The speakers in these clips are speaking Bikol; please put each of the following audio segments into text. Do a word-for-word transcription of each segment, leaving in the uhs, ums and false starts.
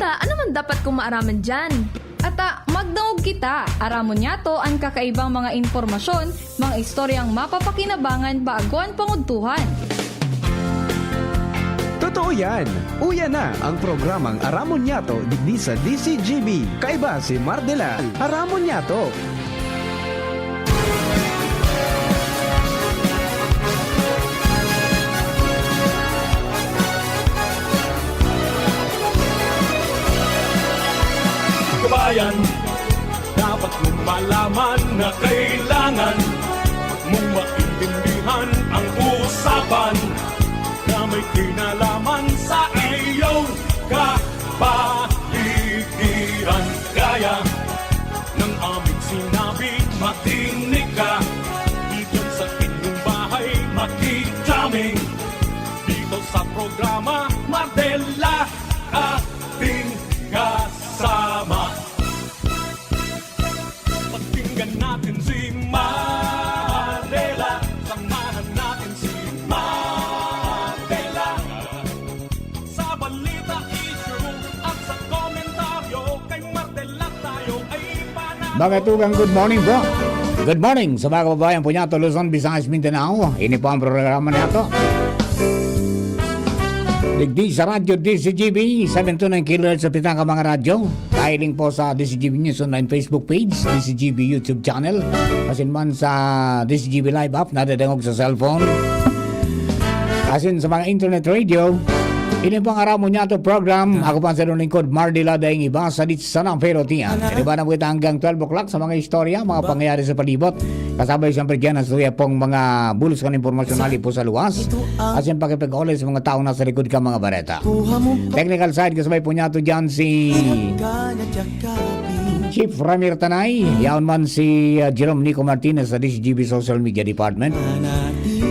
Ta, ano man dapat kong maaraman diyan? Ata, magdangog kita. Aramon niyato an kakaibang mga impormasyon, mga istoryang mapapakinabangan bago an pangudtuhan. Totoo yan! Uya na ang programang Aramon Niyato digdi sa D C G B. Kaiba si Mardela. Aramon Niyato! Kabayan, dapat mong malaman na kailangan mong maintindihan ang usapan na may kinalaman sa iyong kapaligiran. Kaya ng aming sinabi, makinig ka. Diyan sa inyong bahay, makikita kami dito sa programa Mardela, ating kasama. Pakinggan natin si Mardela, samahan natin si Mardela. Sa balita, issue, at sa komentaryo, kay Mardela tayo ay panalo. Mga tugang, good morning po. Good morning sa mga kababayan po niyato, Luzon, Visayas, Mindanao. Ini po ang programa niyato. Digdi sa Radyo D C G B, seventy-two kilohertz sa pitaka mga radyo. Kahiling po sa D C G B News Online Facebook page, D C G B YouTube channel. Asin man sa D C G B Live app, nadadangog sa cellphone. Asin sa mga internet radio, ini po ang Aramon Niyato program. Ako pa ang sa lingkod, Mardy Ladaing Iba, sa Dits Sana Pero Tiyan. Iba na po kita hanggang twelve o'clock sa mga istorya, mga pangyayari sa palibot. Kasabay siyempre dyan ang suya pong mga bulos kan impormasyon hali po sa luwas. Asin pakipag-olay sa mga taong nasa likod ka mga bareta. Technical side, kasabay po niyato dyan si Chief Ramir Tanay, yaon man si uh, Jerome Nico Martinez sa D C G B Social Media Department.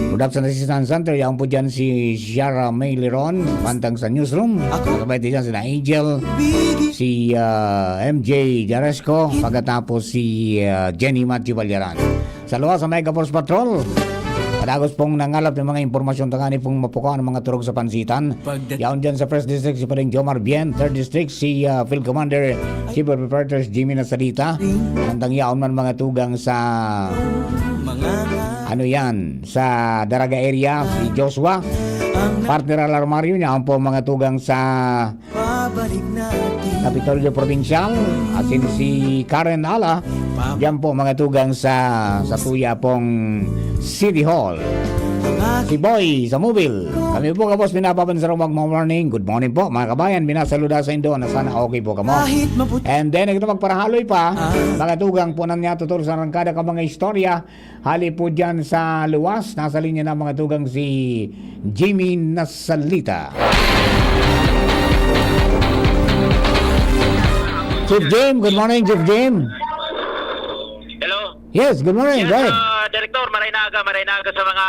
Production Assistant Center, yaon po dyan si Shara May Leron, mantang sa newsroom. Kasabay din dyan sina Angel, si uh, M J Jaresco, pagkatapos si uh, Jenny Matthew Balyaran. Sa luwas sa Mega Force Patrol, padagos pong nangalap ng mga impormasyon tangani pong mapukaw ang mga turog sa pansitan. Yaon dyan sa First District si Pading Jomar Bien, Third District si uh, Field Commander Chief of Operators Jimmy Nasalita. Nandang yaon man mga tugang sa ano yan, sa Daraga area si Joshua. Partner Alarmario niya, ang po mga tugang sa Kapitolyo Provincial, asin si Karen Ala, diyan po mga tugang sa, sa tuya pong City Hall. Si Boy sa Mobile. Kami po, kabos, binababan sa rumag mga morning. Good morning po, mga kabayan. Binasaluda sa indo na sana okay po kamo. And then, ito magparahaloy pa, mga tugang po na niya tutor sa rangkada ka mga istorya. Hali po dyan sa luwas, nasa linya na mga tugang si Jimmy Nasalita. Chief Jim, good morning, Chief Jim. Hello? Yes, good morning. Yes, Go ahead. Uh, Director, maray na aga, maray na aga sa mga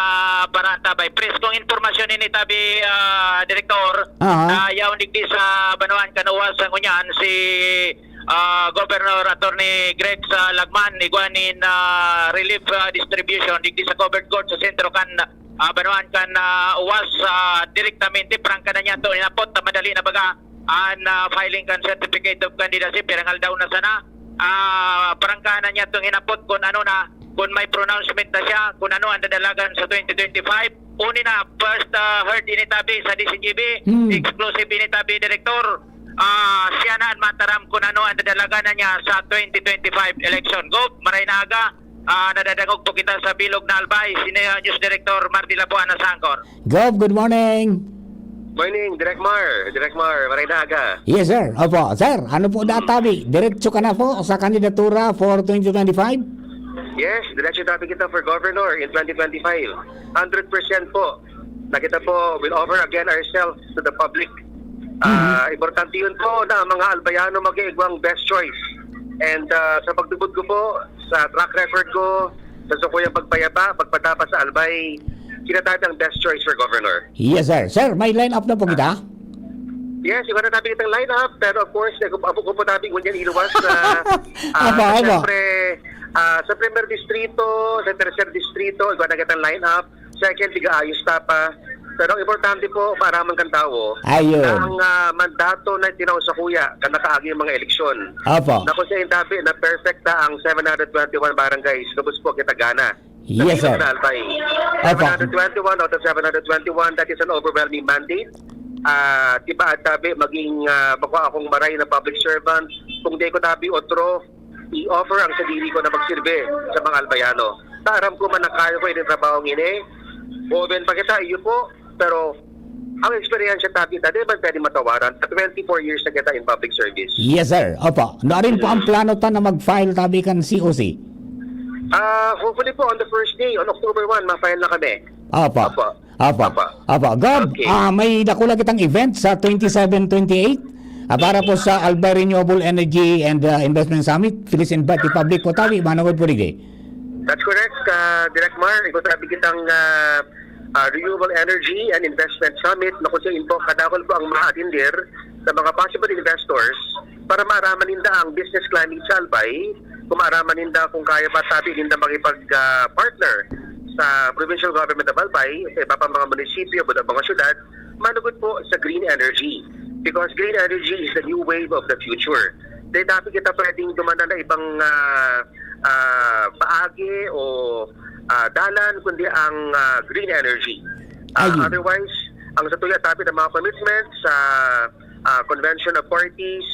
barata. By preskong impormasyon ini tabi, uh, Director, uh, yaon digdi sa Banwaan Kanuwas sa ngunyan, si uh, Governor Attorney Greg sa Lagman, igwa nin uh, relief uh, distribution digdi sa covered court sa sentro kan uh, Banwaan kan uh, Uwas uh, direktamente. Prangka na niya to inapot na madali na baga an uh, filing kan certificate of candidacy, pirang aldaw na sana. Uh, prangka na niya tong inapot kung ano na, kung may pronouncement na siya, kung ano ang dadalagan sa twenty twenty-five. Uni na, first uh, heard initabi sa D C G B, hmm. Exclusive initabi, Director. Uh, siya na ang mataram kung ano ang dadalagan na niya sa twenty twenty-five election. Gov, maray na aga, uh, nadadangog po kita sa bilog na albay. Sino yung news director? Mardi Labuana Sangkor. Gov, good morning. Morning, Direk Mar. Direk Mar, maray na aga. Yes, sir. Opo, sir. Ano po databi? Diretso ka na po sa kandidatura for twenty twenty-five? Yes, diretso tabi kita for governor in twenty twenty-five. Hundred percent po. Na kita po will offer again ourselves to the public. Ah, importante yun po na mga Albayano mag-iigwang best choice. And ah, sa pagtubod ko po, sa track record ko, sa sukuyang pagpayapa, pagpatapa sa Albay, sila tayo ang best choice for governor. Yes, sir. Sir, may line up na po kita? Yes, yung na tabi kitang line up, pero of course, kung abo ko po tabi, ngunyan iluwas na Aba, aba. Siyempre, ah, sa primer distrito, sa tercer distrito, iba na kitang line up. Second, tiga-ayos ta pa. Pero ang importante po, maaraman kan tawo, Ayun. na ang, ah, mandato na tinao sa kuya, kan nakaaging mga eleksyon. Opo. Na kung siya yung tabi na perfect na ang seven hundred twenty-one barangays, gabos po kita gana. Yes, sir. Sa Albay. Opo. Seven hundred twenty-one out of seven hundred twenty-one, that is an overwhelming mandate. Ah, di ba, at tabi, maging, ah, bako akong maray na public servant, kung di ko tabi otro, i-offer ang sadiri ko na magsirbi sa mga Albayano. Ta aram ko man na kaya ko ini trabaho ini. Open pa kita, iyo po. Pero ang eksperyensya tabi ta, di man pwede matawaran. At twenty-four years na kita in public service. Yes, sir. Opo. Naarin po ang plano ta na mag-file tabi kan C O C. Ah, hopefully po on the first day, on October one, ma-file na kami. Opo. Opo. Opo. Opo. Opo. Gob, Okay. ah, may dakula kitang event sa twenty-seven, twenty-eight. Ah, para po sa Albay Renewable Energy and, ah, Investment Summit, please invite the public po tabi, manungod po digdi. That's correct, ah, Direk Mar. Iko tabi kitang, ah, ah, Renewable Energy and Investment Summit na kung saan po kadakol po ang ma-attender sa mga possible investors para maaraman ninda ang business climate sa Albay, kung maaraman ninda kung kaya ba tabi ninda makipag, ah, partner sa Provincial Government of Albay, sa iba pang mga munisipyo, o mga syudad, manugod po sa green energy. Because green energy is the new wave of the future. Dahil dapat kita pwedeng dumanan na ibang, ah, ah, paagi o, ah, dalan, kundi ang, ah, green energy. Ah, Ayun. Otherwise, ang sa tuya, tabi ng mga commitment sa, ah, Convention of Parties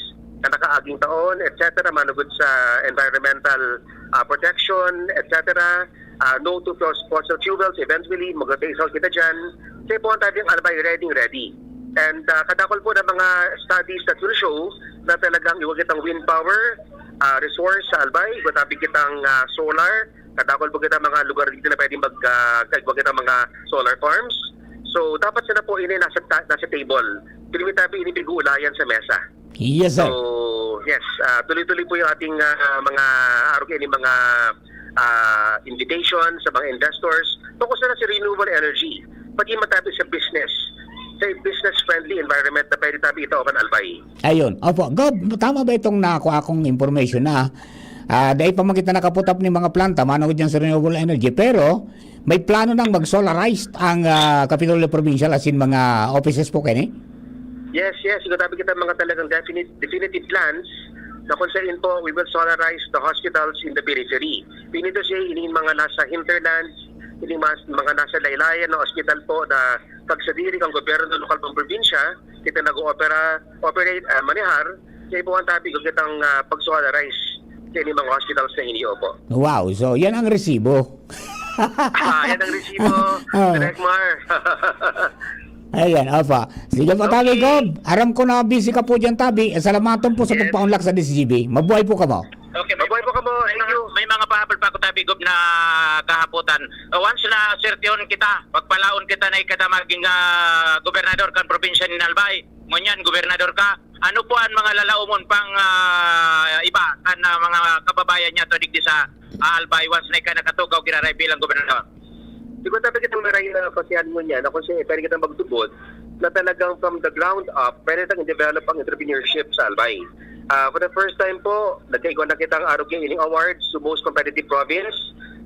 na nakaaging taon, et cetera, manugod sa environmental, ah, protection, et cetera, ah, no to fos-, fossil fuels, eventually, mag-phase out kita dyan. Kaya po ang tabi ng Albay, ready, ready. And, ah, kadakol po ng mga studies that will show na talagang iwa kitang wind power, ah, resource sa Albay, iwa tabi kitang, ah, solar, kadakol po kita mga lugar dito na pwedeng mag, ah, iwa kitang mga solar farms. So, dapat sana po ini nasa ta-, nasa table. Pero may tabi ini pag-uulayan sa mesa. Yes, sir. So, yes, ah, tuloy-tuloy po yung ating, ah, mga arog ini, mga, ah, invitation sa mga investors. Focus na lang sa renewable energy. Pati matabi sa business. Sa business-friendly environment na pwede tabi ito kan Albay. Ayun. Opo. Gob, tama ba itong nakuha kong information na, ah, dahil pa man kita nakaputap ng mga planta, manong dyan sa renewable energy, pero may plano nang mag-solarize ang, ah, Kapitolyo Provincial as in mga offices po, kani? Yes, yes. Ito tabi kita mga talagang definite, definitive plans na kung saan po we will solarize the hospitals in the periphery. Pinito siya, ining mga nasa hinterlands, ining mas, mga nasa laylayan na ospital po na pagsadiri kang gobyerno, lokal pang probinsya, kita nag-oopera, operate, ah, manihar, kaya po ang tabi ko kitang, ah, pag-solarize sa ining mga hospitals na ini, opo. Wow, so yan ang resibo. Ah, yan ang resibo, Ah. Direk Mar. Ayan, opo. Sige po, Tabi Okay. Gob. Aram ko na busy ka po dyan, Tabi. Eh, salamaton po sa Yes. pagpaunlak sa D C G B. Mabuhay po kamo. Okay, may Mabuhay po kamo. may Thank mga, you. may mga pahabol pa ako, Tabi Gob, na kahapotan. Uh, once na sertihon kita, pagpalaon kita na ikada maging, ah, gobernador kan probinsya ni Albay. Ngunyan, gobernador ka. Ano po ang mga lalaomon pang, ah, iba kan, ah, mga kababayan niya to digdi sa, ah, Albay once na ika nakatukaw giraray bilang gobernador? Siguro dapat kitang maray na pasihan mo niya na kung siya, pwede kitang magtubod na talagang from the ground up, pwede tang i-develop ang entrepreneurship sa Albay. Ah, for the first time po, nagkaigwa na kitang Arog Kaining Awards to Most Competitive Province,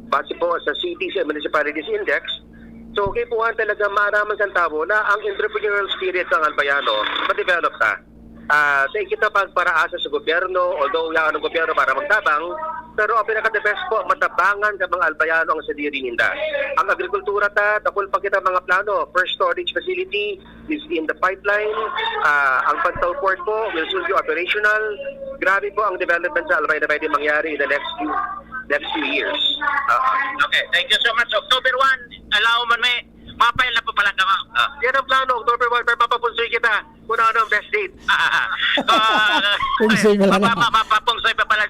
base po sa Cities and Municipalities Index. So, kaipuhan talaga maaraman sa tao na ang entrepreneurial spirit ng Albayano, ma-develop ta. Ah, sa kita pagparaasa sa gobyerno, although yaon ang gobyerno para magtabang, pero ang pinaka-the best po, matabangan ka mga Albayano ang sadiri ninda. Ang agrikultura ta, dakul pa kita mga plano, first storage facility is in the pipeline. Ah, ang Pantaw Port po will soon be operational. Grabe po ang development sa Albay na pwede mangyari in the next few, next few years. Ah, Okay, thank you so much. October one, allow man may, mapay na po pala ka, ma'am. Ah. Yan ang plano, October one, pero mapapunsoy kita kung ano ang best date. Ah, Pungsoy pala mapa-, na. ma-, mapapungsoy pa pala.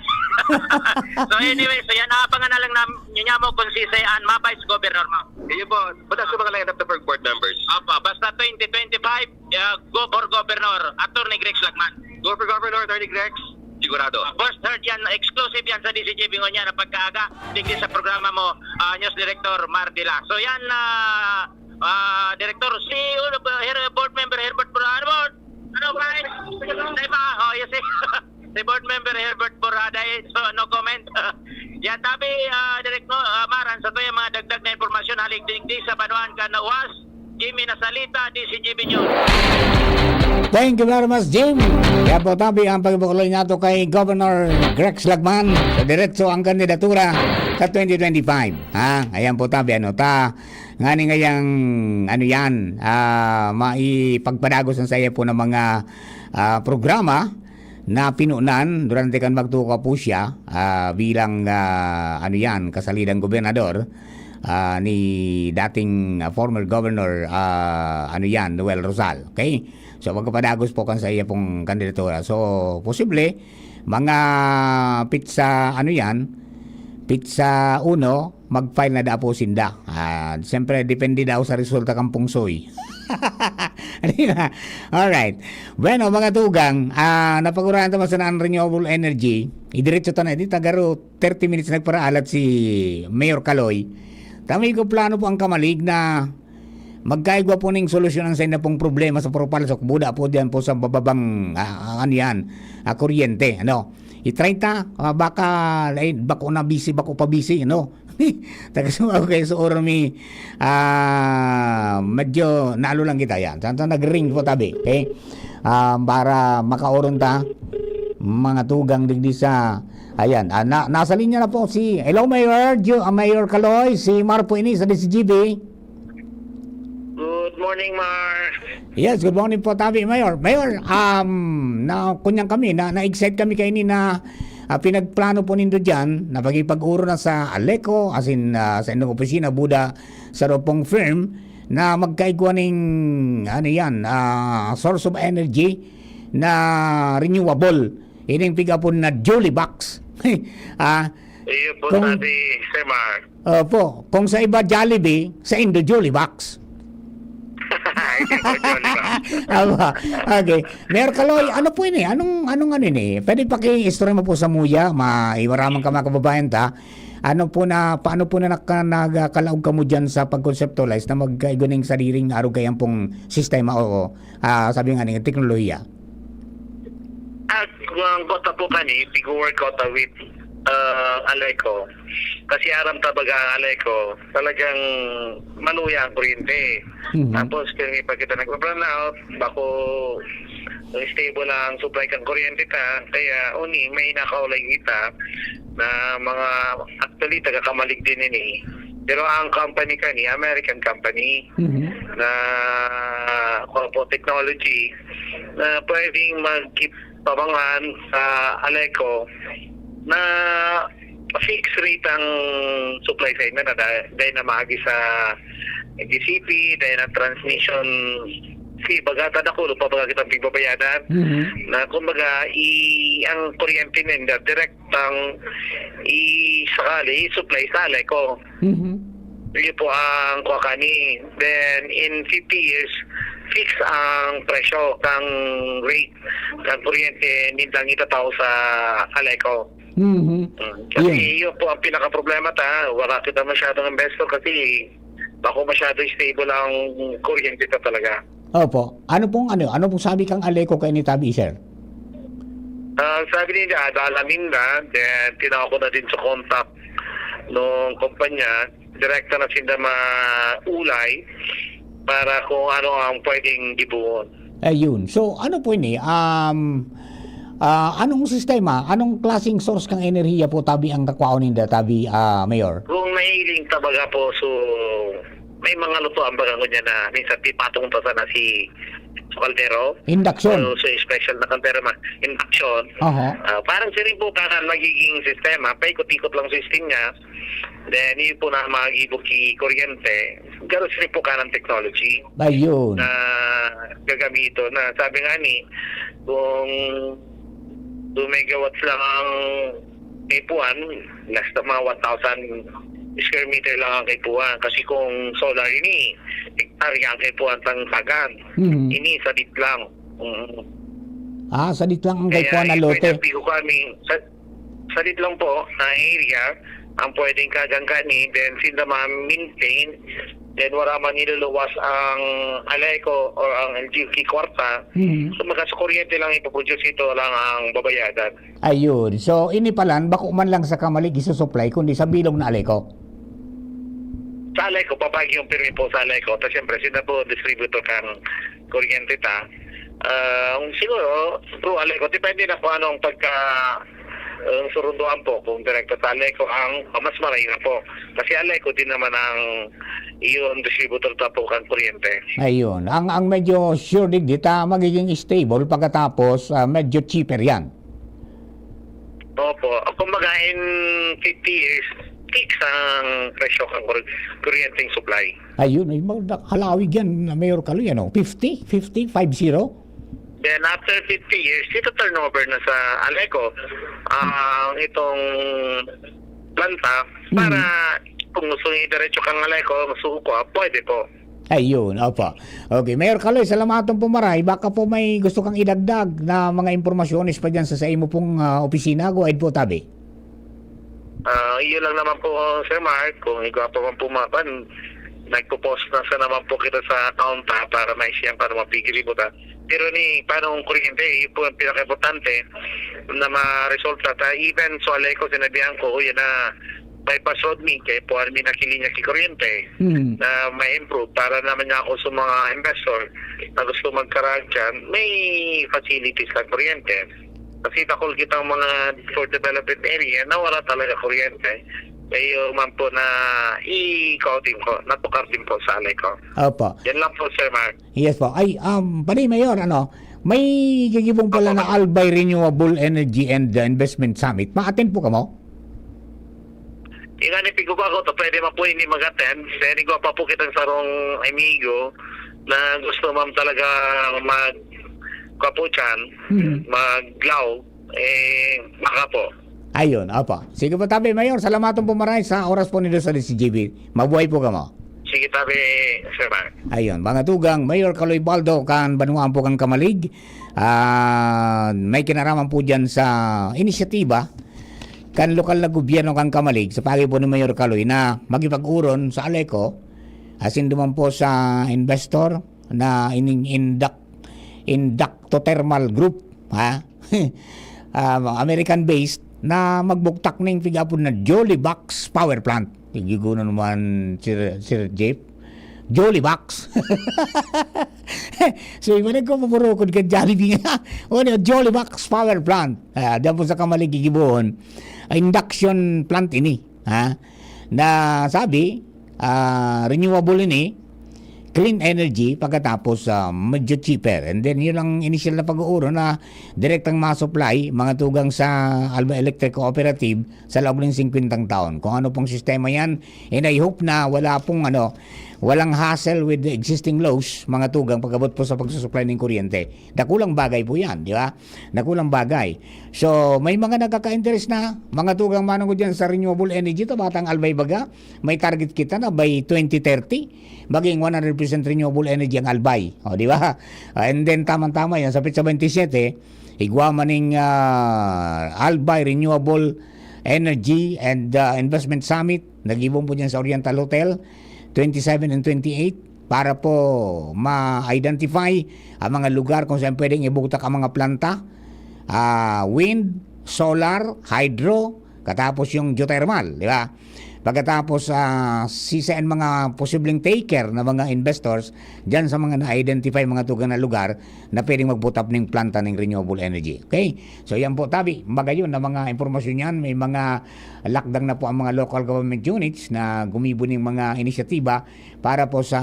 So anyway, so yan, abangan na lang nam-, nyo niya mo kung si Say Ann Mabay, si Governor mo. Ayun po, mataas yung mga lineup na for board members. Opo, basta twenty twenty-five, ah, go for Governor, Attorney Grex Lagman. Go for Governor, Attorney Grex, sigurado. First heard yan, exclusive yan sa D C G B ngunyan na pagkaaga, digdi sa programa mo, ah, News Director Mar Dila. So yan, ah, ah, Director, si, uh, Her-, Board Member Herbert Bro-, ano, Board? Ano, guys? Sa iba, oh, yes, eh. Si Board Member Herbert Borhaday, so no comment. Yan, tabi, ah, Direk, no, ah, Maran, sa tuya mga dagdag na impormasyon, halig digdi sa banwaan kan Uwas, Jimmy Nasalita, D C G B News. Thank you very much, Jim. Kaya po, tabi ang pagbuklay nato kay Governor Grex Lagman sa diretso ang kandidatura sa twenty twenty-five. Ha? Ayan po, tabi, ano, ta, ngani ngayang, ano yan, ah, maipagpadagos ang saya po ng mga, ah, programa na pinunan durante kan magtukaw po siya, ah, bilang, ah, ano yan, kasalidang gobernador, ah, ni dating, ah, former governor, ah, ano yan, Noel Rosal. Okay? So, magpapadagos po kan sa iya pong kandidatura. So, posible, mga pitsa, ano yan, pitsa uno, mag-file na daw po sinda. Ah, siyempre, depende daw sa resulta kan pungsoy. Di ba? Alright. Bueno, mga tugang, ah, napag-urayan ta man sana an renewable energy. Idiretso ta na, di ta garo thirty minutes nagparaalat si Mayor Kaloy. Tama ko plano po ang kamalig na magkaigwa po ning solusyon ang sa inyo pong problema sa Purok Palsok. Buda po diyan po sa bababang, ah, ano yan, ah, kuryente. Ano? I-try ta, ah, baka, ay, bako na busy, bako pa busy, no? Taga sumaw kayo sa oras mi, ah, medyo naalo lang kita yan. Tanto nag-ring po tabi, okay? Ah, para makaoron ta, mga tugang digdi sa, ayan, ah, na, nasa linya na po si, hello, Mayor, Ju-, ah, Mayor Kaloy, si Mar po ini sa D C G B. Good morning, Mar. Yes, good morning po, Tabi, Mayor. Mayor, um, na, kunyang kami, na, na-excite kami kaini na, ah, pinagplano po nindo diyan, na pakipag-oro na sa Aleco, as in, ah, sa inyong opisina, buda, sa ropong firm, na magkaigwa ning, ano yan, ah, source of energy na renewable. Ining pigapon na Jolie Box. Ah, Iyo po, kung Tabi, Sir Mar. Opo. Kung sa iba, Jollibee, sa Indo, Jollibee Box. Hindi po, Jollibee Box. Aba, okay. Mayor Kaloy, ano po ini? Anong, anong ano ini? Pwede paki-istorya mo po sa muya, maiwaraman ka mga kababayan ta. Ano po na, paano po na naka-, nagkalaog kamo dyan sa pag-conceptualize na magkaigo ning sariling arog kayang pong sistema o, ah, sabi nga ning teknolohiya? At kung ang kota po kani, pig-work out with, uh, Aleco. Kasi aram ta baga ang Aleco, talagang maluya ang kuryente. Mhm. Tapos, kung ipakita nagpa-brownout, bako stable ang supply kang kuryente ta, kaya uni, may nakaulay kita na mga, actually, taga-Camalig din ini. Pero ang company kani, American company, Mhm. na, kuwan po, technology, na pwedeng mag-keep pabangan sa Aleco na fixed rate ang supply sa inyo na dahil, dahil na maagi sa G C P, dahil na transmission fee, baga ta dakulo pa baga kitang pigbabayadan. Mhm. Na kumbaga, i-, ang kuryente ninda, direct ang i-sakali, i-supply sa Aleco. Mhm. Yun po ang kuha kani. Then, in fifty years, fix ang presyo, kang rate, kang kuryente, nindang itatao sa Aleco. Mhm. Mm. Kasi Yun. yun po ang pinaka-problema ta, wala kita masyadong investor kasi bako masyado stable ang kuryente ta talaga. Opo. Ano pong, ano, ano pong sabi kang Aleco kay ni Tabi, sir? Ah, sabi ninda, adalamin na, then tinawag ko na din sa contact nung kumpanya, direkta na sinda maulay para kung ano ang pwedeng gibohon. Ayun. So, ano po ini? Um, ah, anong sistema? Anong klaseng source kang enerhiya po, tabi ang kakwaon ninda, tabi, ah, Mayor? Kung mahiling ta baga po, so, may mga lutuan baga ngunyan na minsan tipatong ta sana si kaldero. Induction. So, so special na kaldero ma, induction. Aha. Ah, parang siring po kanan magiging sistema, paikot-ikot lang system niya. Then, yun po na magibo ki kuryente. Garo siring po kanan technology Ayun. na gagamiton na. Sabi nga ni, kung two megawatts lang ang kaipuhan, nasa mga one thousand square meter lang ang kaipuhan. Kasi kung solar ini, hektarya ang kaipuhan tang tagan. Mhm. Ini, sadit lang. Mm. Ah, sadit lang ang Kaya kaipuhan na lote. Pwede kami, sa, sadit lang po na area, ang pwedeng kagan kani, then sinda ma-maintain, then wala man niluluwas ang Aleco or ang L G U ki kwarta. Mhm. So, magkasukuryente lang ipoproduce ito lang ang babayadan. Ayun. So, ini palan, bako man lang sa Camalig isusupply, kundi sa bilog na Aleco. Sa Aleco, pa Baguio ang pirmi po sa Aleco. Tapos siyempre, sila po ang distributor kan kuryente ta. Ah, kung siguro, through Aleco, depende na kung anong pagka, ang surunduan po, kung direkta sa Aleco, ang mas marami na po. Kasi Aleco din naman ang iyon distributor ta po kan kuryente. Ayun. Ang, ang medyo sure digdi ta, magiging stable pagkatapos, ah, medyo cheaper yan. Opo. Kumbaga, in fifty years, fix ang presyo kan kur-, kuryenteng supply. Ayun, ay, mag-, halawig yan, Mayor Kaloy, ano? Fifty? Fifty? Five zero? Then, after fifty years, ito turnover na sa Aleco, ah, itong planta, Hmm. para kung gusto niyo diretso kang Aleco, gusto ko, ah, pwede po. Ayun, opo. Okay, Mayor Kaloy, salamaton po maray. Baka po may gusto kang idagdag na mga impormasyones pa dyan sa, sa imo pong, ah, opisina. Go ahead po, tabi. Ah, iyon lang naman po, Sir Mark. Kung igwa pa man po mga pan, nagpo-post na sa naman po kita sa account, ha, para maisiyang para mapigil po ta. Pero ni, paano ang kuryente? Iyon po ang pinaka-importante na maresulta ta. Even sa Aleco, sinabihan ko, "Uy, yan na, may password mi, kaya po kami nakilinya ki kuryente Hmm. na ma-improve para naman niya ako sa mga investor na gusto magkarag dyan, may facilities na kuryente." Kasi takol kitang mga for development area na wala talaga kuryente. Kaya man po na i-call din po, natukar din po sa Aleco. Opo. Yan lang po, Sir Mark. Yes po. Ay, um, pwede, Mayor, ano, may gigibong pala Opo, na ma'am. Albay Renewable Energy and, uh, Investment Summit. Ma-attend po kamo? Ingani, pigwa ko to, pwede man po ini mag-attend. Then, igwa pa po kitang sarong amigo na gusto, ma'am, talaga mag-, kwa po dyan, Hmm. mag-law, eh, baka po. Ayun, opo. Sige po, tabi, Mayor, salamaton po maray sa oras po nindo sa D C G B. Mabuhay po kamo. Sige, tabi, Sir Mark. Ayun, mga tugang, Mayor Kaloy Baldo, kan banwaan po kan Camalig. Ah, may kinaraman po dyan sa inisyatiba kan lokal na gobyerno kan Camalig, sa pagi po ni Mayor Kaloy, na makipag-uron sa Aleco, asin duman po sa investor na ining Indak-, Indactothermal Group, ha? Ah, American-based na magbuktak ning pig-apod na Jolly Box Power Plant. Tigiguno naman, Sir, Sir Jeff. Jolly Box. So, iba na ko, mapurukod ka Jollibee nga. O, ano, Jolly Box Power Plant. Ah, diyan po sa Camalig, gigibohon. Ah, induction plant ini. Ha? Na sabi, ah, renewable ini, clean energy, pagkatapos, ah, medyo cheaper. And then, yun ang initial na pag-uuro na direktang ma-supply, mga tugang sa Alba Electric Cooperative, sa loob ng singkwentang taon. Kung ano pong sistema yan, and I hope na wala pong, ano, walang hassle with the existing laws, mga tugang, pag-abot po sa pagsusupply ng kuryente. Dakulang bagay po yan, di ba? Dakulang bagay. So, may mga nagkaka-interest na, mga tugang manungod yan sa renewable energy, to, batang Albay baga, may target kita na by twenty thirty, maging one hundred percent renewable energy ang Albay. O, di ba? And then, tamang-tama yan, sa petsa twenty-seven, igwa man ning, ah, Albay Renewable Energy and, ah, Investment Summit, nagibong po dyan sa Oriental Hotel, twenty-seven and twenty-eight, para po ma-identify ang mga lugar kung saan pwedeng ibugtak ang mga planta, ah, wind, solar, hydro, katapos yung geothermal, di ba? Pagkatapos, ah, si saan mga posibleng taker na mga investors dyan sa mga na-identify, mga tugang na lugar na pwedeng mag-put up ng planta ng renewable energy. Okay? So, yan po, tabi. Magayon na mga impormasyon yan. May mga lakdang na po ang mga local government units na gumibo ng mga inisyatiba para po sa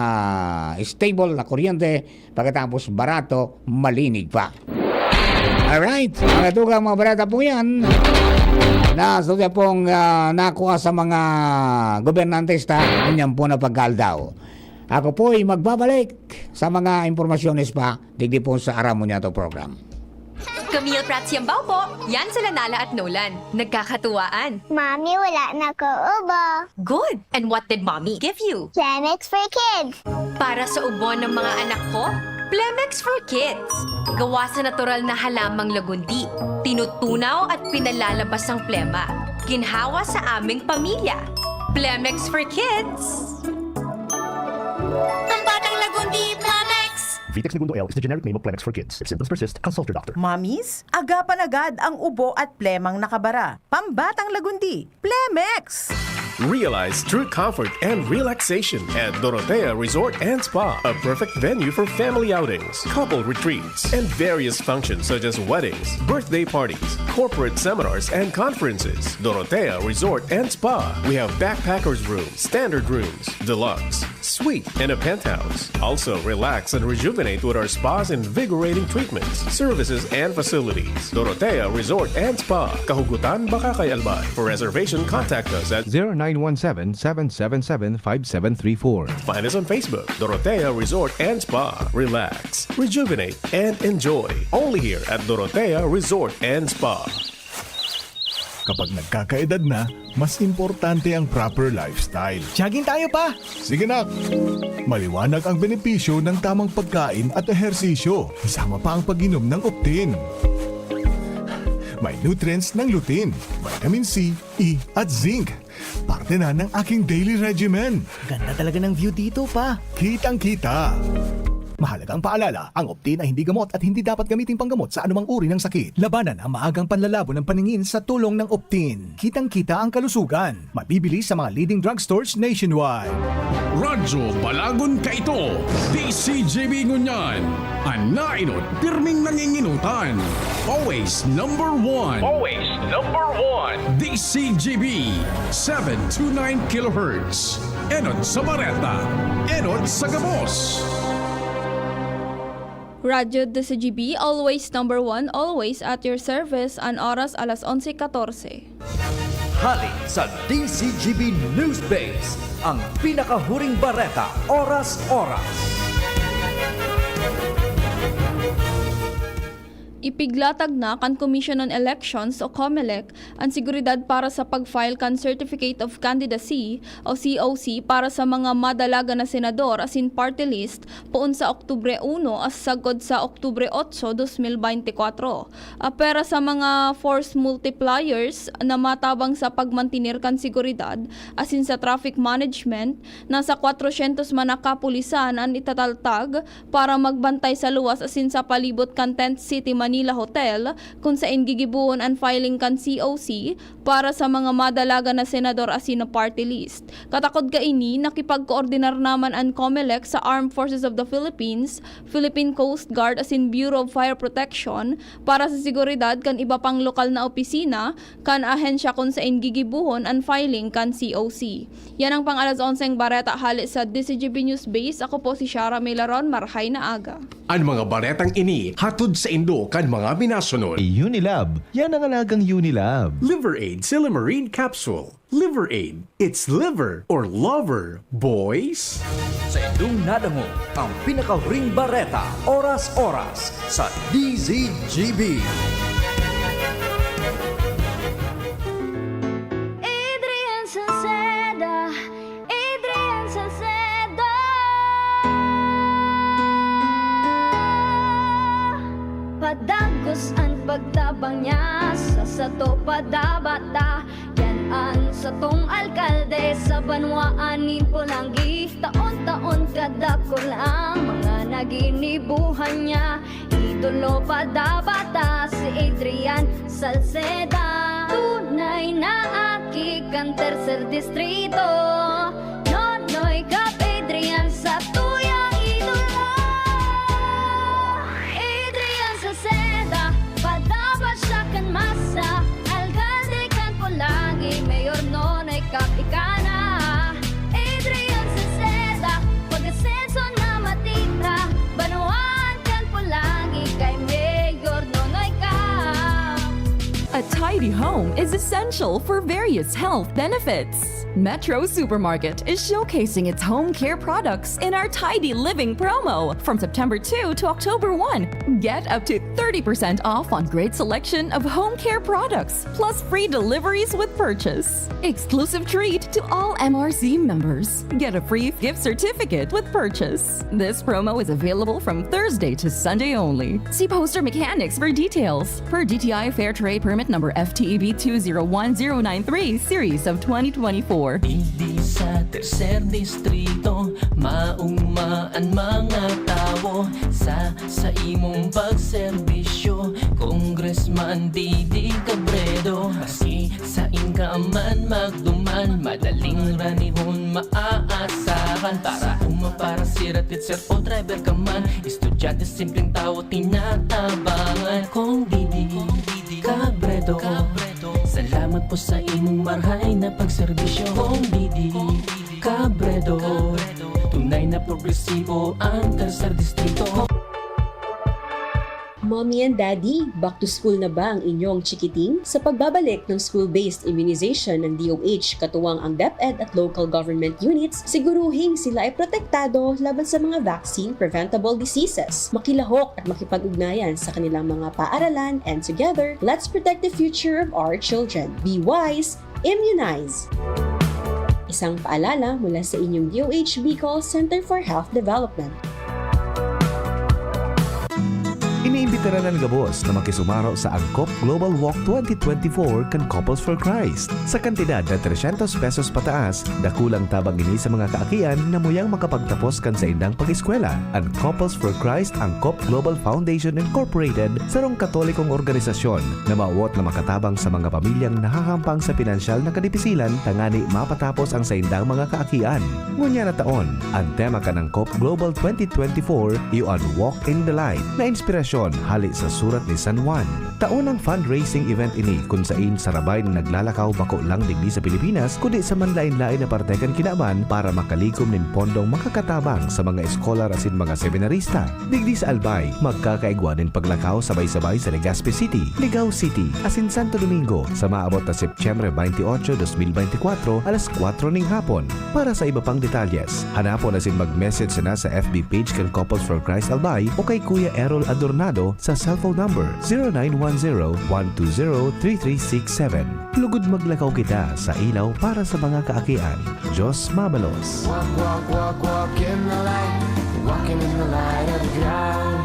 stable na kuryente, pagkatapos barato, malinig pa. Alright, mga tugang, mga barata po yan. Na, so, siya pong, ah, nakuha sa mga gobernantes ta, ganyan po na pagkaldaw. Ako po'y magbabalik sa mga impormasyones pa, digdi po sa Aram Mo Niya To program. Camille Prats Yambao po. Yan sila Nala at Nolan. Nagkakatuwaan. Mami, wala na ko ubo. Good. And what did Mommy give you? Xanax for kids. Para sa ubo ng mga anak ko, Plemex for Kids. Gawa sa natural na halamang lagundi. Tinutunaw at pinalalabas ang plema. Ginhawa sa aming pamilya. Plemex for Kids. Pambatang Lagundi, Plemex! Vitex Negundo L is the generic name of Plemex for Kids. If symptoms persist, consult your doctor. Mommies, agapan agad ang ubo at plemang nakabara. Pambatang Lagundi, Plemex! Realize true comfort and relaxation at Dorotea Resort and Spa, a perfect venue for family outings, couple retreats, and various functions such as weddings, birthday parties, corporate seminars, and conferences. Dorotea Resort and Spa. We have backpackers room, standard rooms, deluxe, suite, and a penthouse. Also, relax and rejuvenate with our spa's invigorating treatments, services, and facilities. Dorotea Resort and Spa, Kahugutan, Bacacay, Albay. For reservation, contact us at zero nine one seven, seven seven seven, five seven three four. Find us on Facebook, Dorotea Resort and Spa. Relax, rejuvenate, and enjoy. Only here at Dorotea Resort and Spa. Kapag nagkakaedad na, mas importante ang proper lifestyle. Jogging tayo, pa! Sige, nak! Maliwanag ang benepisyo ng tamang pagkain at ehersisyo, kasama pa ang pag-inom ng Optin. May nutrients ng lutein, vitamin C, E, at zinc. Parte na ng aking daily regimen. Ganda talaga ng view dito, pa. Kitang-kita. Mahalagang paalala, ang Optin ay hindi gamot at hindi dapat gamiting panggamot sa anumang uri ng sakit. Labanan ang maagang panlalabo ng paningin sa tulong ng Optin. Kitang-kita ang kalusugan. Mabibili sa mga leading drugstores nationwide. Radyo Balagon Kaito, D C G B Ngunyan. An nainot, pirming nanginginutan. Always number one. Always number one. D C G B, seven two nine kilohertz. Enot sa bareta, enot sa gabos. Radyo D C G B, always number one, always at your service. An oras, alas onse katorse. Hali sa D C G B News Base, ang pinakahuring bareta, oras-oras. Ipiglatag na kan Commission on Elections o COMELEC an seguridad para sa pag-file kan Certificate of Candidacy o C O C para sa mga madalagan na senador asin party list poon sa Oktubre uno as sagkod sa Oktubre otso, dos mil beynte kwatro. Apwera sa mga force multipliers na matabang sa pagmantener kan seguridad asin sa traffic management, nasa kwatrosyentos man na kapulisan an itataltag para magbantay sa luwas asin sa palibot kan Tent City Manila Hotel, kun saen gigibohon an filing kan C O C para sa mga madalagan na senador asin na party list. Katakod kaini, nakipagkoordinar naman an COMELEC sa Armed Forces of the Philippines, Philippine Coast Guard asin Bureau of Fire Protection para sa seguridad kan iba pang lokal na opisina kan ahensya kun saen gigibohon an filing kan C O C. Yan ang pang-alas onseng bareta hale sa D C G B News Base. Ako po si Shara Milaron. Marhay na aga. An mga baretang ini hatod saindo kan mga minasunod. Unilab, yan ang alagang Unilab. Liver Aid Silymarin Capsule. Liver Aid. It's liver or lover, boys. Saindong nadangog ang pinakahuring bareta, oras-oras, sa D Z G B. Adrian Salceda, Adrian Salceda. Padagos an pagtabang niya sa sato, padabata. Yan an satong alkalde sa banwaan nin Polangui. Taon-taon kadakul ang mga naginibuhan niya. Idolo padabata si Adrian Salceda. Tunay na aki kan Tercer Distrito. Nonoy Cap Adrian, satuyang idolo. Adrian Salceda, padapat siya kan masa. Alkalde kan Polangui, Mayor Nonoy Cap ika na. Adrian Salceda, pag-asenso na matita. Banwaan kan Polangui kay Mayor Nonoy Cap. A tidy home is essential for various health benefits. Metro Supermarket is showcasing its home care products in our Tidy Living promo from September two to October one. Get up to thirty percent off on great selection of home care products, plus free deliveries with purchase. Exclusive treat to all M R C members. Get a free gift certificate with purchase. This promo is available from Thursday to Sunday only. See poster mechanics for details. Per D T I Fair Trade Permit Number F T E B two zero one zero nine three, Series of twenty twenty-four. Digdi sa Tercer Distrito, mauma an mga tawo sa, sa imong pagserbisyo, Congressman Didi Cabrera. Do, maski sain ka man magduman, madaling ranihon maaasahan. Para uma, para sira, teacher o driver ka man, estudyante, simpleng tawo, tinatabangan. Kong Didi Cabredo, salamat po sa imong marhay na pagserbisyo. Kong Didi Cabredo, tunay na progresibo ang Tercer Distrito. Mommy and Daddy, back to school na ba ang inyong chikiting? Sa pagbabalik ng school-based immunization ng D O H, katuwang ang DepEd at local government units, siguruhing sila ay protektado laban sa mga vaccine-preventable diseases. Makilahok at makipag-ugnayan sa kanilang mga paaralan, and together, let's protect the future of our children. Be wise, immunize! Isang paalala mula sa inyong D O H Bicol Center for Health Development. Iniimbitaran an gabos na makisumaro sa Angkop Global Walk twenty twenty-four kan Couples for Christ. Sa kantidad na trescientos pesos pataas, dakulang tabang ini sa mga kaakian na muyang makapagtapos kan saindang pag-eskwela. An Couples for Christ Angkop Global Foundation Incorporated, sarong Katolikong organisasyon na mawot na makatabang sa mga pamilyang nahahampang sa pinansyal na kadipisilan tangani mapatapos ang saindang mga kaakian. Ngunyan na taon, an tema kan Angkop Global twenty twenty-four iyo an Walk in the Light, na inspirasyon hali sa Surat ni San Juan. Taon ang fundraising event ini, kun sain sarabay na naglalakaw bako lang digdi sa Pilipinas, kundi sa manlaen-laen na parte kan kinaban para makalikom nin pondong makakatabang sa mga eskolar asin mga seminarista. Digdi sa Albay, magkakaigwa nin paglakaw sabay-sabay sa Legazpi City, Ligao City, asin Santo Domingo sa maabot na Setyembre twenty-eight, twenty twenty-four, alas kwatro ning hapon. Para sa iba pang detalyes, hanapon asin mag-message sana sa F B page kan Couples for Christ Albay o kay Kuya Errol Adornado sa cellphone number zero nine one zero, one two zero, three three six seven. Lugod maglakaw kita sa ilaw para sa mga kaakian. Diyos mabalos. Walk, walk, walk, walk in the light. Walking in the light of God.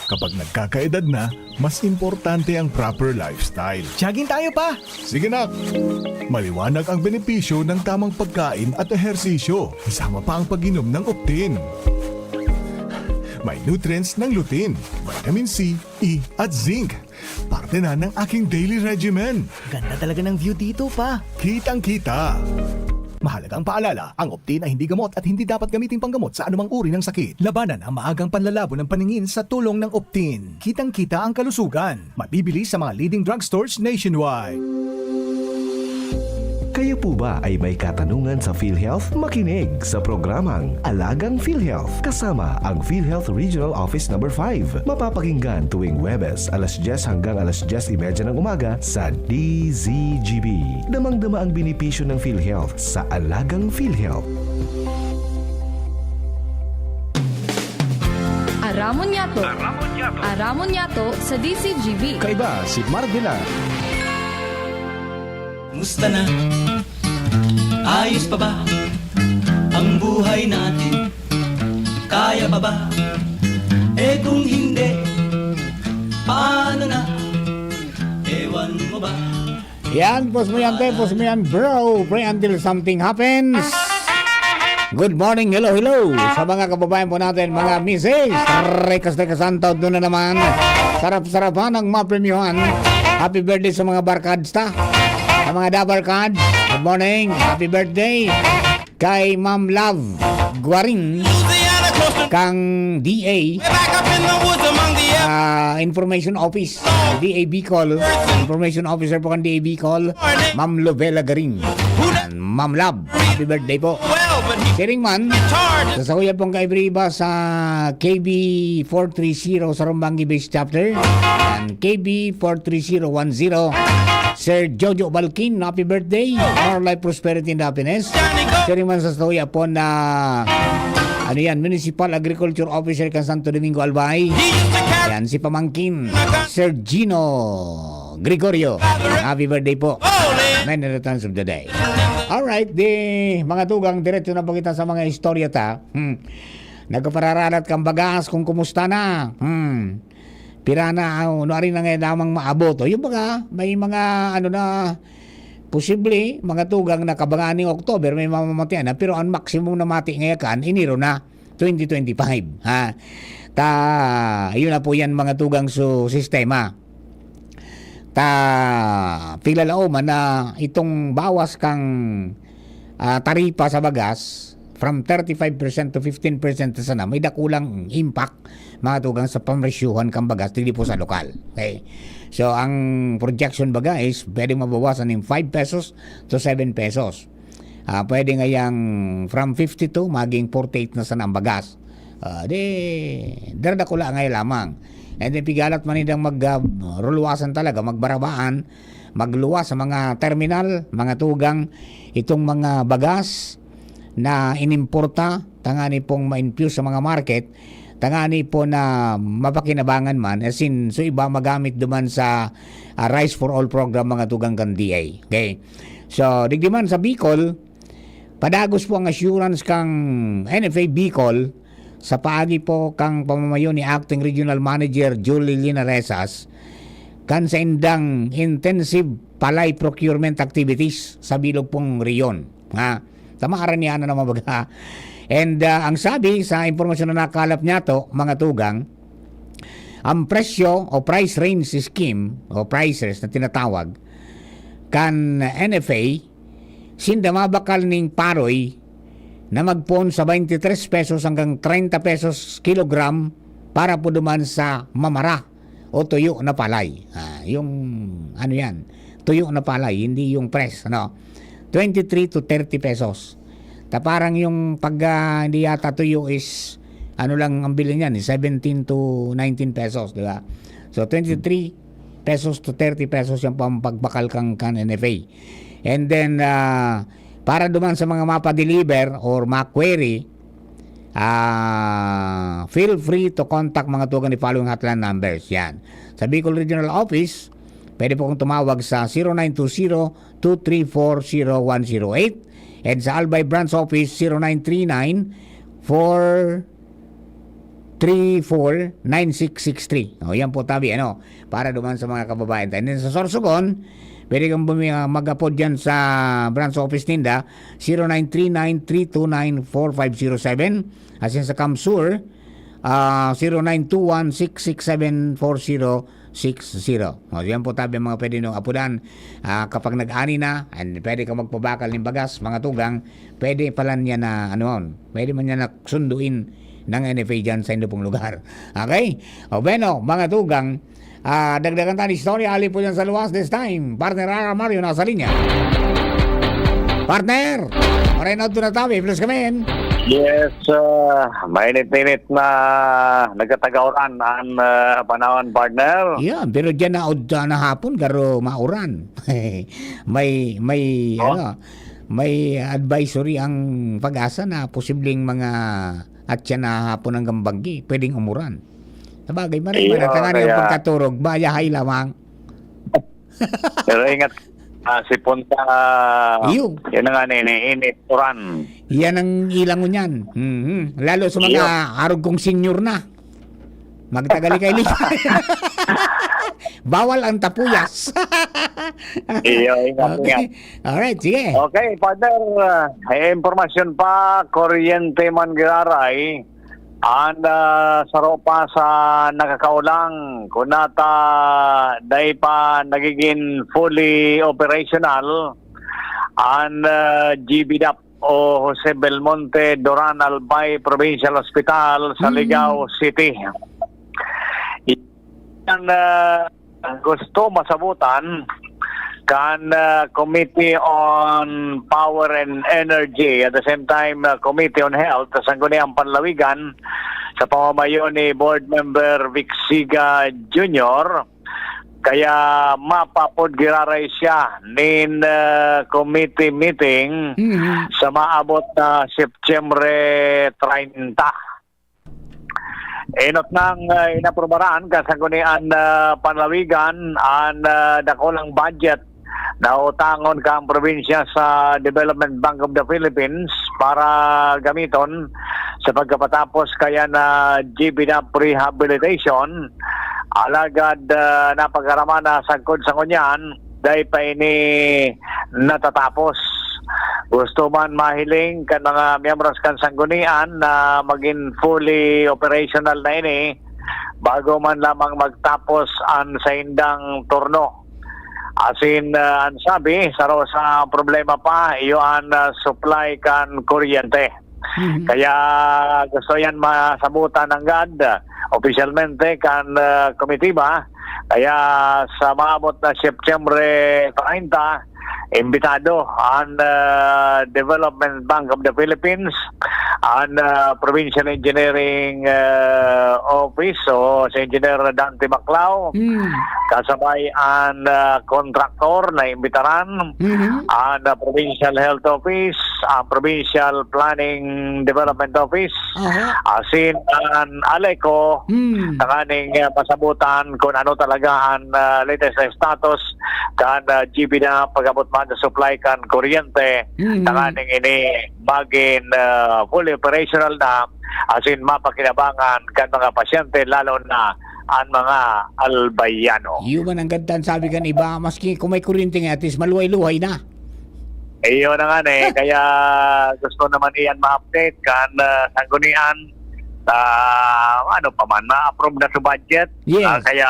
Kapag nagkakaedad na, mas importante ang proper lifestyle. Jogging tayo, pa! Sige, nak! Maliwanag ang benepisyo ng tamang pagkain at ehersisyo, kasama pa ang pag-inom ng Optin. May nutrients ng lutein, vitamin C, E, at zinc. Parte na ng aking daily regimen. Ganda talaga ng view dito, pa. Kitang-kita. Mahalagang paalala, ang Optin ay hindi gamot at hindi dapat gamiting panggamot sa anumang uri ng sakit. Labanan ang maagang panlalabo ng paningin sa tulong ng Optin. Kitang-kita ang kalusugan. Mabibili sa mga leading drugstores nationwide. Kayo po ba ay may katanungan sa PhilHealth? Makinig sa programang Alagang PhilHealth kasama ang PhilHealth Regional Office Number five. Mapapakinggan tuwing Huwebes, alas dyes hanggang alas dyes y media ng umaga sa D Z G B. Damang-dama ang benepisyo ng PhilHealth sa Alagang PhilHealth. Aramon Yato. Aramon Yato. Aramon Yato sa D Z G B. Kaiba si Marvela. Musta na? Ayos pa ba ang buhay natin? Kaya pa ba? Eh, kung hindi, paano na? Ewan mo ba? Yan, pos mo yan, te, pos mo yan, bro. Pray until something happens. Good morning, hello, hello. Sa mga kababayan po natin, mga misis, rekas-rekas ang taon doon na naman. Sarap-sarapan ang mapremyuhan. Happy birthday sa mga barkads ta. Sa mga dabarkads, good morning. Happy birthday kay Ma'am Love Guaring, kang D A, ah, Information Office, D A Bicol. Information Officer po kang D A Bicol, Ma'am Lovella Garing. Yan, Ma'am Love, happy birthday po. Siring man, sa sahuya pong kaibriba sa K B four three zero sa Rombangi Base Chapter, and K B four three zero one zero, Sir Jojo Balkin, happy birthday. More life, prosperity, and happiness. Siring man sa sahuya po na, ano yan, Municipal Agriculture Officer kan Santo Domingo, Albay. Yan, si Pamangkin, Sir Gino Gregorio. Happy birthday po. Many returns of the day. Alright, di, mga tugang, diretso na po kita sa mga istorya ta. Hmm. Nagkapararalat kang bagas kung kumusta na. Hmm. Pira na, ano, ano, ari na nga damang maabot. O, yung mga, may mga, ano na, posible, mga tugang na kabangan ning October, may mamamatian na. Pero ang maximum na mati ngayon kan, Enero na, twenty twenty-five, ha? Ta, yun na po yan, mga tugang, so sistema. Ta, pilalaoman na itong bawas kang, ah, taripa sa bagas, from thirty-five percent to fifteen percent sana, may dakulang impact, mga tugang, sa pamresyuhan kang bagas, dili po sa lokal. Okay? So, ang projection baga is pwedeng mabawasan ng five pesos to seven pesos. Ah, pwede ngayang from fifty-two, maging forty-eight na sana ang bagas. Ah, di, daradakula ngay lamang. And then, pigalat man nindang mag, ah, ruluwasan talaga, magbarabaan, magluwas sa mga terminal, mga tugang, itong mga bagas na inimporta, tangani pong ma-infuse sa mga market, tangani po na mapakinabangan man, as in, so iba magamit duman sa, ah, Rice for All program, mga tugang, kan D A. Okay? So, digdi man sa Bicol, padagos po ang assurance kang N F A Bicol sa paagi po kang pamamayo ni Acting Regional Manager Julie Linaresas kan sa indang intensive palay procurement activities sa bilog pong reyon. Ha? Tamaran niya na naman baga. And, ah, ang sabi sa impormasyon na nakalap niya to, mga tugang, ang presyo o price range scheme o prices na tinatawag kan N F A, sinda mabakal ning paroy na magpoon sa twenty-three pesos hanggang thirty pesos kilogram para po duman sa mamara o tuyo na palay. Ah, yung ano yan, tuyo na palay, hindi yung press, ano. Twenty-three to thirty pesos. Ta parang yung pag, ah, hindi yata tuyo is, ano lang ang bilhin niyan, eh, seventeen to nineteen pesos, di ba? So, twenty-three pesos to thirty pesos yung pampagbakal kang, kan N F A. And then, ah, para duman sa mga mapa-deliver or ma-query, ah, feel free to contact mga tugang ni following hotline numbers. Yan. Sa Bicol Regional Office, pwede po kong tumawag sa zero nine two zero, two three four, zero one zero eight. And sa Albay Branch Office, zero nine three nine, four three four, nine six six three. O, yan po, tabi, ano, para duman sa mga kababayan tayo. And then sa Sorsogon, pwede kang bumi-, ah, mag-apod dyan sa branch office ninda, zero nine three nine three two nine four five zero seven. As in sa CamSur, ah, zero nine two one six six seven four zero six zero. O, yan po, tabi, ang mga pwede niyong apodan. Ah, kapag nag-ani na, and pwede ka magpabakal ng bagas, mga tugang, pwede pala niya na, ano, pwede man niya na sunduin ng N F A dyan sa indo pong lugar. Okay? O, bueno, mga tugang, ah, dagdagan tayo ng istorya, ali po dyan sa luwas this time. Partner Ara Mario, nasa linya. Partner! Maray na ito na tabi, please come in. Yes, ah, mainit-init na nagkatagauran ang, ah, panahon, partner. Yeah, pero dyan na, ud-, ah, na hapon, garo mauran. May, may, Oh? ano, may advisory ang PAGASA na posibleng mga atyan na hapon hanggang banggi, pwedeng umuran. Sabagay, maray Iyo, man, tangan kaya yung pagkaturog, mayahay lamang. Pero ingat, ah, sipon ka, Iyo. Yan na nga, nini-, init, uran. Yan ang ilang ngunyan. Mhm. Lalo sa mga Iyo. arog kong senior na. Magtagal kayo ni Bawal ang tapuyas. Iyo, ingat, Okay. ingat. Alright, sige. Okay, partner, ah, eh, impormasyon pa, kuryente man giraray, ang, ah, saro pa sa nakakaulang, kunata, dai pa nagiging fully operational, ang, ah, G B dap o Jose Belmonte Duran Albay Provincial Hospital sa Mm. Ligao City. Yan, ah, gusto masabutan kan, ah, Committee on Power and Energy, at the same time, ah, Committee on Health, sa Sangguniang Panlawigan, sa pamamayo ni Board Member Vic Siga Junior. Kaya mapapod giraray siya nin, ah, committee meeting Mhm. sa maabot na Setyembre treinta. Enot nang, ah, inaprubaran kan Sangguniang, ah, Panlawigan ang, ah, dakulang budget na utangon kan probinsya sa Development Bank of the Philippines para gamiton sa pagkapatapos kaya na G B dap rehabilitation. Alagad, ah, napagaraman na sagkod sa ngunyan, dai pa ini natatapos. gusto man mahiling kan mga miyembros kan sanggunian na magin fully operational na ini bago man lamang magtapos an saindang turno. Asin, ah, an sabi, saro sa problema pa, iyo an, ah, supply kan kuryente. Mhm. Kaya gusto yan masabutan nanggad, ah, opisyalmente kan, ah, komitiba. Kaya sa maabot na Setyembre treinta, imbitado an, ah, Development Bank of the Philippines, an, ah, Provincial Engineering, ah, Office o si Engineer Dante Baclao, Hmm. kasabay an, ah, kontraktor na imbitaran, Mhm. an, ah, Provincial Health Office, ah, Provincial Planning Development Office, Aha. asin an ALECO, Hmm. tanganing, ah, masabutan kung ano talaga an, ah, latest na status kan, ah, G B na pag-abot man sa supply kan kuryente, Hmm. tanganing ini magin, ah, fully operational na, asin mapakinabangan kan mga pasyente, lalo na an mga Albayano. Iyo man ang gantan, sabi kan iba, maski kung may kuryente nga, at least maluhay-luhay na. Iyo na nga, eh. Kaya gusto naman iyan ma-update kan, ah, sanggunian sa, ano pa man, ma-approve na sa budget. Yes. Ah, kaya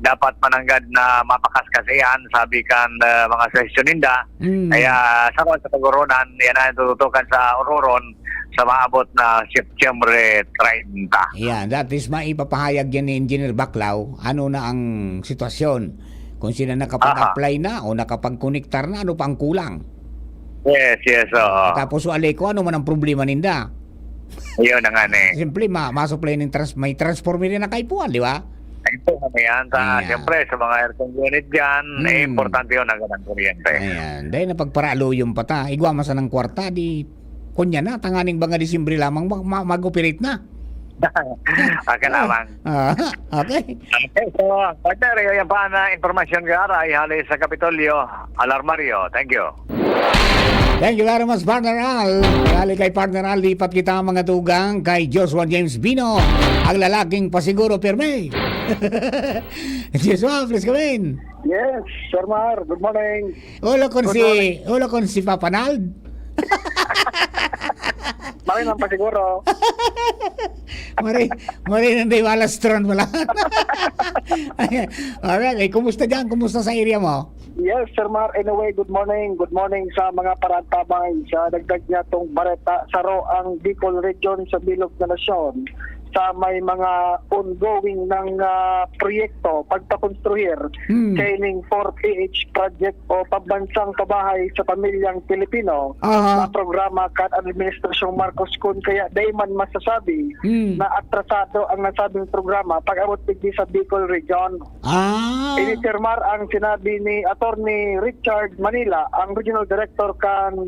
dapat mananggad na mapakaskas iyan, sabi kan, ah, mga suhestyon ninda. Mm. Kaya sa, sa pag-oronan, yan ang tututukan sa ororon sa maabot na Setyembre treinta. Yan, that is maipapahayag yan ni Engineer Baclao. Ano na ang sitwasyon? Kung sila nakapag-apply Aha. na o nakapag-konektar na, ano pa ang kulang? Yes, yes, oo. Tapos, wale ko, ano man ang problema ninda? Yun na nga, eh. Siyempre, ma-, ma-supply ng trans-, may transformer na kaipuhan, di ba? Ito, ano yan, sa, Ayan. siyempre, sa mga aircon unit dyan, Hmm. eh, importante yun, ang ganang kuryente. Ayan. Dahil napagparalo yung pata, igwa masa ng kwarta, di, kunya na, tanganing mga Disyembre lamang, ma-, ma-, mag-operate na. Aka lamang. Ah, okay. Okay, so, partner, yan pa na impormasyon ka, Aray, hali sa Kapitolyo, Alarmario. Thank you. Thank you very much, partner Al. Hali kay partner Al, lipat kita mga tugang kay Joshua James Bino, ang lalaking pasiguro pirmi. Joshua, please come in. Yes, Sir Mar, good morning. Ulo kon Good si, morning. ulo kon si Papa Nald. Maray lang pa siguro. Maray, maray nang day walastron pala. Alright, eh, kumusta dyan? Kumusta sa area mo? Yes, Sir Mar. Anyway, good morning. Good morning sa mga paratabang sa dagdag niya tong bareta. Saro ang Bicol Region sa bilog na nasyon sa may mga ongoing ng, ah, proyekto pagpakonstruir Hmm. kaining four P H project o pambansang pabahay sa pamilyang Pilipino Aha. na programa kan Administrasyong Marcos Kun. Kaya dai man masasabi Hmm. na atrasado ang nasabing programa pag-abot digdi sa Bicol Region. Ah. Ini, Sir Mar, ang sinabi ni Attorney Richard Manila, ang Regional Director kan,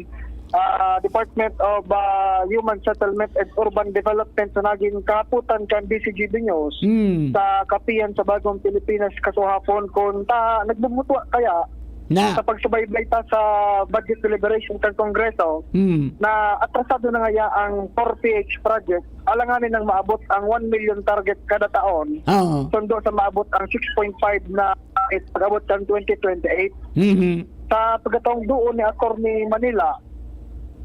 ah, Department of, ah, Human Settlement and Urban Development sa nagin kahapotan kan D C G B News Hmm. sa Kapihan sa Bagong Pilipinas kasuhapon, kun ta nagbubutwa kaya Na. sa pagsubaybay ta sa budget deliberation kan Kongreso Hmm. na atrasado na ngaya ang four P H project, alanganin nang maabot ang one million target kada taon, Oo. sundo sa maabot ang six point five na pag-abot kan twenty twenty-eight. Mhm. Sa pagkataong duon ni Attorney Manila,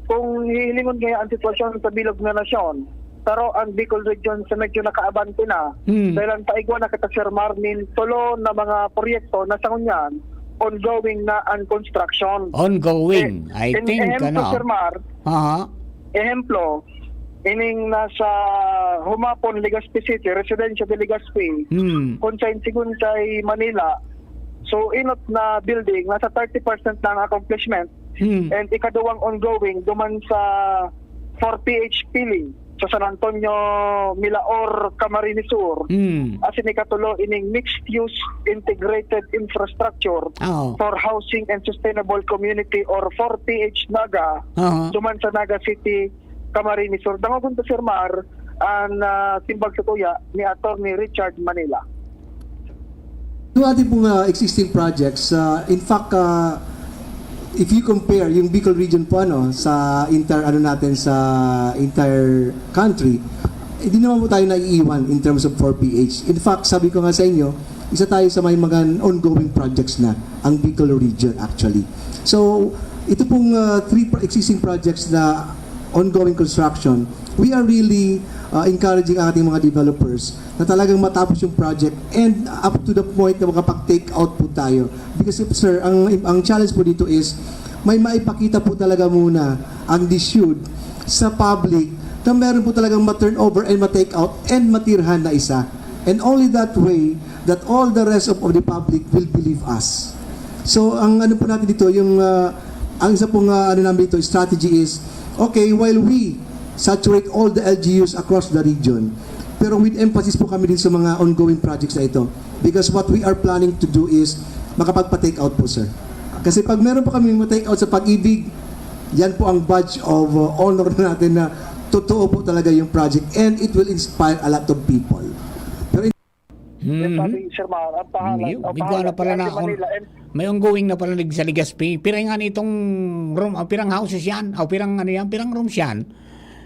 kung hihilingon ngaya ang sitwasyon sa bilog na nasyon, saro ang Bicol Region sa medyo nakaabante na, Hmm. dahil ang paigwa na kita, Sir Mar, nin tulo na mga proyekto na sa ngunyan, ongoing na ang construction. Ongoing, Eh, I in think, ehemplo, ano? Sir Mar, Aha. ehemplo, ining nasa Humapon, Legazpi City, Residencia de Legazpi, Hmm. kung saan sigun kay Manila, so, inot na building, nasa thirty percent na ang accomplishment. Hmm. And ikaduwang ongoing, duman sa four P H Pili, sa San Antonio, Milaor, Camarines Sur. Hmm. Asin ikatulo, ining mixed-use integrated infrastructure Oo. for housing and sustainable community or four P H Naga, Aha. duman sa Naga City, Camarines Sur. Dangogon ta, Sir Mar, ang, ah, simbag sa tuya ni Attorney Richard Manila. Yung ating pong, ah, existing projects, ah, in fact, ah, if you compare yung Bicol region po, ano, sa entire, ano natin, sa entire country, hindi naman po tayo naiiwan in terms of four P H. In fact, sabi ko nga sa inyo, isa tayo sa may mga ongoing projects na ang Bicol region actually. So, Ito pong, ah, three pro-, existing projects na ongoing construction, we are really, ah, encouraging ang ating mga developers na talagang matapos yung project and up to the point na makapag-take out po tayo. Because, sir, ang, ang challenge po dito is may maipakita po talaga muna ang DESUD sa public na meron po talagang ma-turnover and ma-take out and matirhan na isa. And only that way that all the rest of, of the public will believe us. So, ang ano po natin dito, yung, ah, ang isa pong, ah, ano namin dito, strategy is, okay, while we saturate all the L G Us across the region, pero with emphasis po kami din sa mga ongoing projects na ito. Because what we are planning to do is makapagpa-take out po, sir. Kasi pag meron po kami ma-take out sa Pag-ibig, yan po ang badge of, uh, honor natin na totoo po talaga yung project and it will inspire a lot of people. Pero in- Yan Mhm. sabi, Sir Mar, ang pangalan, Yung, ang may pangalan na pala ni na Ate akong, Manila, and may ongoing na pala nig sa Legazpi. Pira nga nitong room, ah, pirang houses yan? O pirang ano yan? Pirang rooms yan?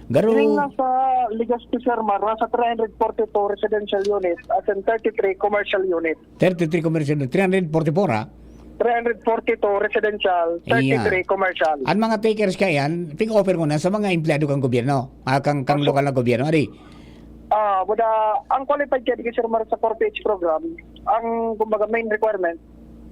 Garo, Yung nasa Legazpi, Sir Mar, nasa three hundred forty-two residential unit at then thirty-three commercial unit. thirty-three commercial, three hundred forty-four ha? Three hundred forty-two residential, thirty-three Ayan. Commercial. Ang mga takers ka yan, pig-offer mo na sa mga empleyado kang gobyerno, ah, kang, kang Opo. lokal na gobyerno. Adi, Ah, buda, ang qualified ka digdi, Sir Mar, sa four P H program, ang, kumbaga, main requirement,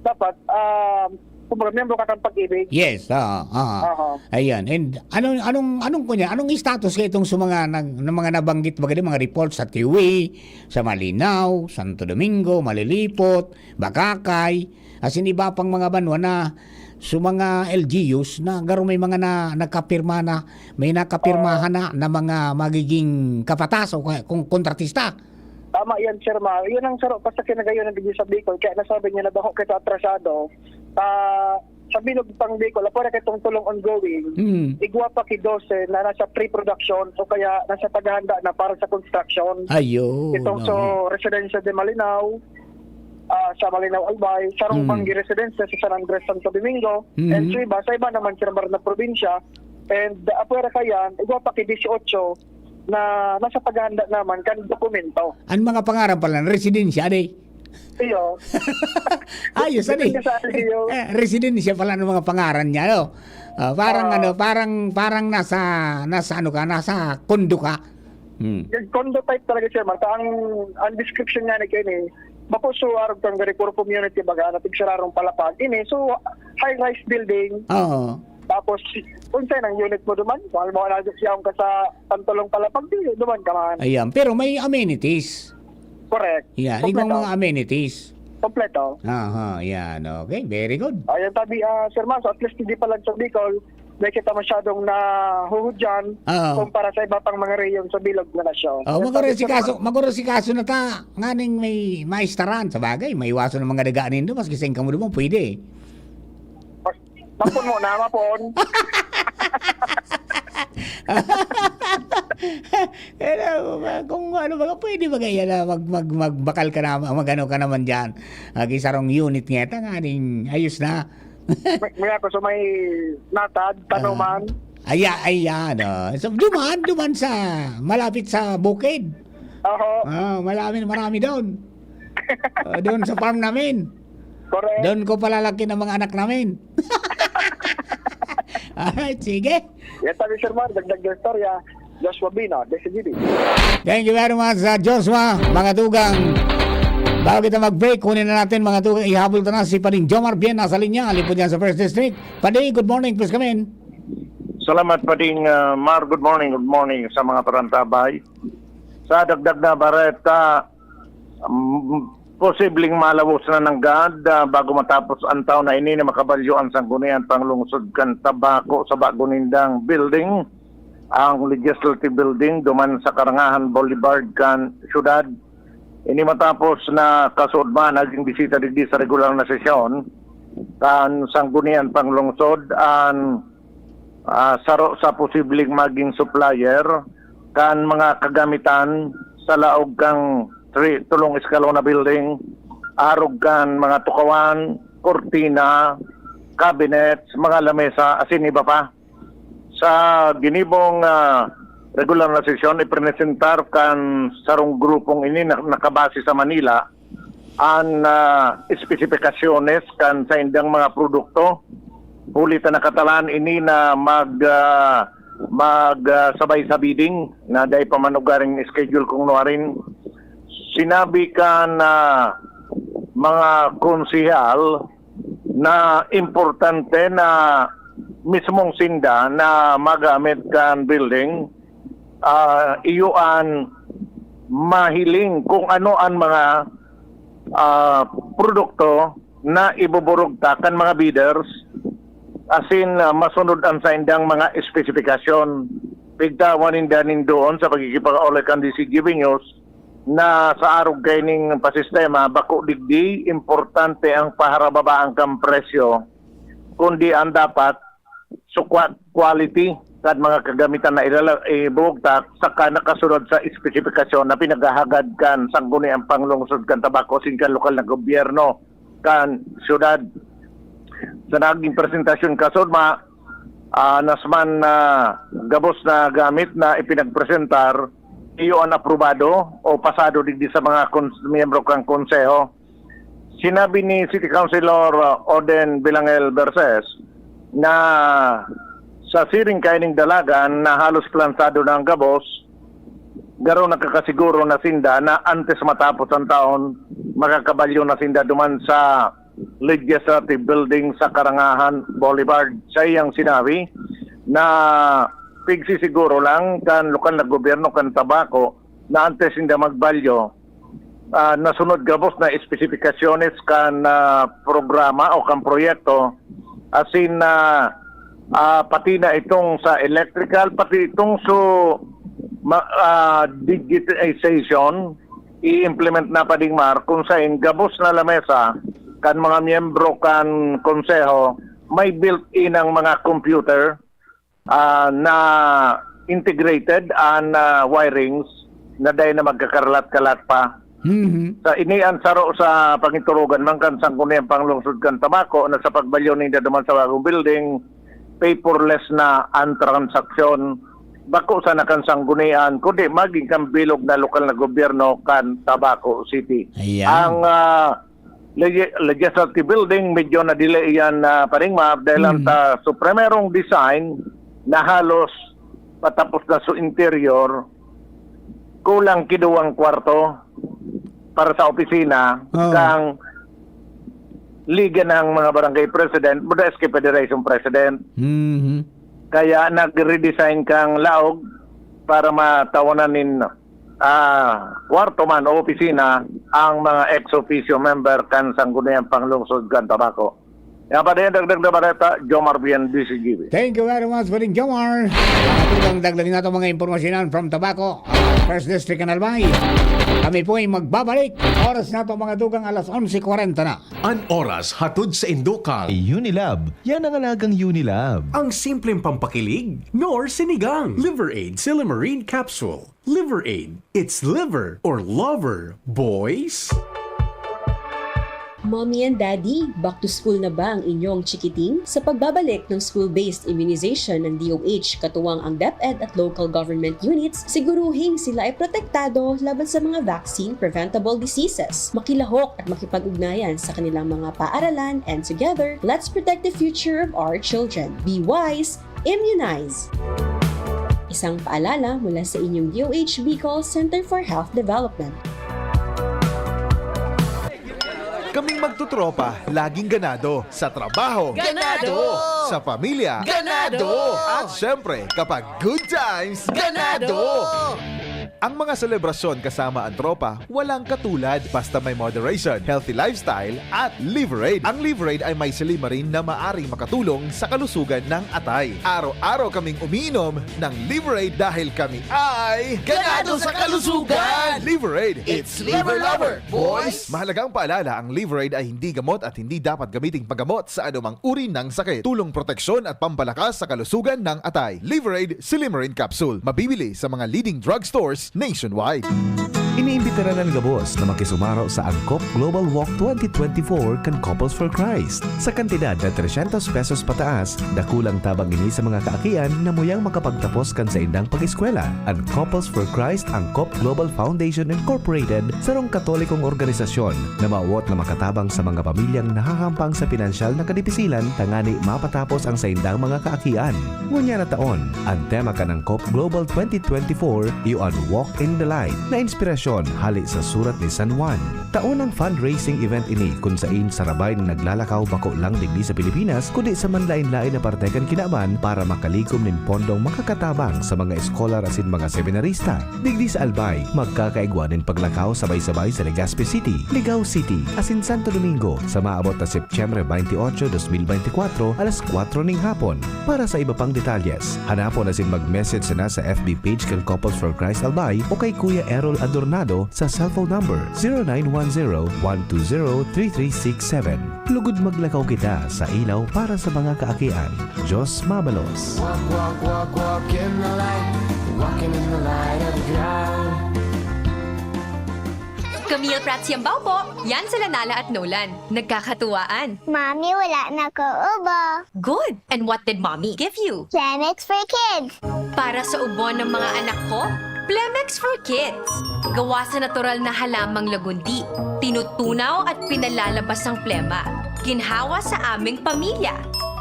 dapat, ah, kumbaga, miyembro ka ng Pag-ibig. Yes, ah, ah. Aha. Ayan. And anong anong anong kunya, anong status kay itong sa mga nag, ng mga nabanggit ba mga reports sa Tiwi, sa Malinao, Santo Domingo, Malilipot, Bacacay, as in iba pang mga banwa na sa mga L G Us na garo may mga na, nakapirma na, may nakapirmahan na, na mga magiging kapatas o kaya kung kontratista. Tama yan, Sir Mar. Yun ang saro pa sa kinagayon ng digdi sa Bicol. Kaya nasabi niya na bako kita atrasado. Ah, sa bilog pang Bicol, apo na kitong tulong ongoing. Hmm. Igwa pa ki dose na nasa pre-production o kaya nasa paghahanda na para sa construction. Ayun. Itong Oo. sa Residencia de Malinao, ah, sa Malinao Albay, sarong Mm. Banggi Residencia sa San Andres, Santo Domingo, Mhm. and sa iba, sa iba naman, Sir Mar, na probinsya. And uh, apwera kayan, igwa pa ki dieciocho na nasa paghahanda naman kan dokumento. Ang mga pangaran pala, residensya, adi. Iyo. Ayos, adi. Depende sa L G U. Eh, residensya pala ng mga pangaran niya, no? Ah, parang Ah. ano, parang parang nasa nasa ano ka, nasa kondo ka. Hmm. Yung condo type talaga, Sir Mar. Ang, ang description niya ni Kenny, bako so arog kang gari puro community baga na tigsararong palapag. Ini, so high-rise building. Oo. Tapos, kung saan ang unit mo duman, kung halimbawa na siya ka sa Pantulong Palapag, di, duman ka man. Ayan, pero may amenities. Correct. Yan, Kompleto. Ibang mga amenities. Kompleto. Aha, yan. Okay, very good. Ayan, tabi, ah, Sir Mar, so at least hindi pa lang sa Bicol, may kita masyadong nahuhudyan Oo. kumpara sa iba pang mga rehiyon sa bilog na nasyon. Oh, Ayan, tabi, Sir magurasikaso, Mar. magurasikaso na ta nganing may maistaran. Sa bagay, may iwasan ng mga daga nindo, maski sa kamo naman, pwede. Mapon mo na, mapon. Hello, kung ano ba, pwede ba kaya na mag, mag, magbakal ka na, mag ano ka naman dyan? Agi sarong unit nga, tanganing ayos na. May, may ako sa may natad, tanuman. Aya, ayan. Oh. So, duman, duman sa, malapit sa bukid. Oho. Ah, marami, marami doon. Ah, doon sa farm namin. Correct. Doon ko palalaki ng mga anak namin. Alright, sige. Yan tabi, Sir Mar, dagdag na istorya. Joshua Bina, D C G D. Thank you very much, uh, Joshua. Mga tugang, bago kita mag-break, kunin na natin, mga tugang, ihabol ta na si Pading Jomar Bien, nasa linya, alipod yan sa First District. Padi, good morning, please come in. Salamat, Pading, ah, Mar. Good morning, good morning sa mga parantabay. Sa dagdag na bareta, um, posibleng malawos na nanggad, ah, bago matapos an taon na ini na makabalyo an Sanggunian Panglungsod kan Tabaco sa bago nindang building, ang Legislative Building, duman sa Karangahan Boulevard kan syudad. Ini matapos na kasuodma naging bisita digdi sa regular na sesyon kan Sanggunian Panglungsod an, ah, saro sa posibleng maging supplier kan mga kagamitan sa laog kan tri-, tulong eskalon na building, arog kan mga tukawan, kurtina, cabinets, mga lamesa, asin iba pa. Sa ginibong, ah, regular na sesyon, ipresentar kan sarong grupong ini na nakabase sa Manila an, ah, espesipikasyones kan saindang mga produkto. Huli ta nakatalaan ini na mag, ah, mag, ah, sabay sa bidding na dai pa man ugaring schedule kung nuarin. Sinabi kan, ah, mga konsehal na importante na mismong sinda na magamit kan building, ah, iyo an mahiling kung ano an mga, ah, produkto na ibuburog ta kan mga bidders, asin, ah, masunod an saindang mga espesipikasyon. Pigtawan ninda nin doon sa pagkikipag-aulay kan D C G B News na sa arog kaining pasistema, bako digdi importante ang paharababaan kan presyo, kundi ang dapat so qua-, quality kan mga kagamitan na ilala-, ibuugtak saka nakasunod sa espesipikasyon na pinaghahagad kan Sangguniang Panglungsod kan Tabaco asin kan lokal na gobyerno kan syudad. Sa naging presentasyon kasunod, ma-, ah, nasman na gabos na gamit na ipinagpresentar, iyo an aprobado o pasado digdi sa mga kons-, miyembro kan konseho. Sinabi ni City Councilor, uh, Oden Bilangel Verses na sa siring kaining dalagan na halos plansado na ang gabos, garo nakakasiguro na sinda na antes matapos ang taon, makakabalyo na sinda duman sa Legislative Building sa Karangahan Boulevard. Sa iyang sinabi na pigsisiguro lang kan lokal na gobyerno kan Tabaco na antes sinda magbalyo, ah, nasunod gabos na espesipikasyones kan, ah, programa o kan proyekto, asin na, ah, pati na itong sa electrical, pati itong so, ma-, ah, digitization, i-implement na pa digmar, kung sain gabos na lamesa kan mga miyembro kan konseho, may built-in ang mga computer, ah, na integrated an, ah, wirings na dai na magkakaralat-kalat pa. Mhm. Sa ini an saro sa pangiturugan man kan Sangguniang Panglungsod kan Tabaco na sa pagbalyo ninda duman sa bagong building, paperless na an transaksyon. Bako sana kan sanggunian, kundi magin kan bilog na lokal na gobyerno kan Tabaco City. Ayan. Ang, ah, legi-, legislative building, medyo na-delay yan, ah, paring Mab, dahil ang Hmm. ta-, so primerong design na halos patapos na sa interior, kulang kiduwang kwarto para sa opisina Oo. kang Liga ng mga Barangay President, buda S K Federation President. Mhm. Kaya nag-redesign kang laog para matawanan nin, ah, kwarto man o opisina ang mga ex officio member kan Sangguniang Panglungsod kan Tabaco. Yan pa din, dagdag na bareta, Jomar Bien, D C G B. Thank you very much, Buding Jomar. Mga tugang dagdag nato mga impormasyonan from Tabaco, First District kan Albay. Kami po ay magbabalik. Oras nato mga tugang alas onse kwarenta na. An oras hatod sa Indokal. Unilab. Yan ang alagang Unilab. Ang simpleng pampakilig, nor sinigang. Liver Aid Silymarin Capsule. Liver Aid. It's liver or lover, boys. Mommy and Daddy, back to school na ba ang inyong chikiting? Sa pagbabalik ng school-based immunization ng D O H, katuwang ang DepEd at local government units, siguruhing sila ay protektado laban sa mga vaccine-preventable diseases. Makilahok at makipag-ugnayan sa kanilang mga paaralan, and together, let's protect the future of our children. Be wise, immunize! Isang paalala mula sa inyong D O H Bicol Center for Health Development. Kaming magtutropa, laging ganado. Sa trabaho, ganado. Sa pamilya, ganado. At syempre, kapag good times, ganado. Ang mga selebrasyon kasama ang tropa, walang katulad. Basta may moderation, healthy lifestyle, at Liverade. Ang Liverade ay may silymarin na maaring makatulong sa kalusugan ng atay. Araw-araw kaming umiinom ng Liverade dahil kami ay ganado sa kalusugan! Liverade, it's Liver Lover, boys! Mahalagang paalala, ang Liverade ay hindi gamot at hindi dapat gamiting panggamot sa anumang uri ng sakit. Tulong proteksyon at pampalakas sa kalusugan ng atay. Liverade Silymarin Capsule. Mabibili sa mga leading drugstores nationwide. Iniimbitaran an gabos na makisumaro sa Angkop Global Walk twenty twenty-four kan Couples for Christ. Sa kantidad na trescientos pesos pataas, dakulang tabang ini sa mga kaakian na muyang makapagtapos kan saindang pag-eskwela. An Couples for Christ Angkop Global Foundation Incorporated, sarong Katolikong organisasyon na mawot na makatabang sa mga pamilyang nahahampang sa pinansyal na kadipisilan tangani mapatapos ang saindang mga kaakian. Ngunyan na taon, an tema kan Angkop Global twenty twenty-four iyo an Walk in the Light, na inspirasyon hali sa Surat ni San Juan. Taon ang fundraising event ini kun sain sarabay na naglalakaw bako lang digdi sa Pilipinas, kundi sa manlaen-laen na parte kan kinaban para makalikom nin pondong makakatabang sa mga eskolar asin mga seminarista. Digdi sa Albay, magkakaigwa nin paglakaw sabay-sabay sa Legazpi City, Ligao City, asin Santo Domingo sa maabot na Setyembre twenty-eight, twenty twenty-four, alas kwatro ning hapon. Para sa iba pang detalyes, hanapon asin mag-message sana sa F B page kan Couples for Christ Albay o kay Kuya Errol Adornado sa cellphone number zero nine one zero, one two zero, three three six seven. Lugod maglakaw kita sa ilaw para sa mga kaakian. Diyos mabalos. Walk, walk, walk, walk in the light. Walking in the light of God. Camille Prats Yambao po. Yan sila Nala at Nolan. Nagkakatuwaan. Mami, wala na ko ubo. Good. And what did Mommy give you? Planex for Kids. Para sa ubo ng mga anak ko, Plemex for Kids. Gawa sa natural na halamang lagundi. Tinutunaw at pinalalabas ang plema. Ginhawa sa aming pamilya.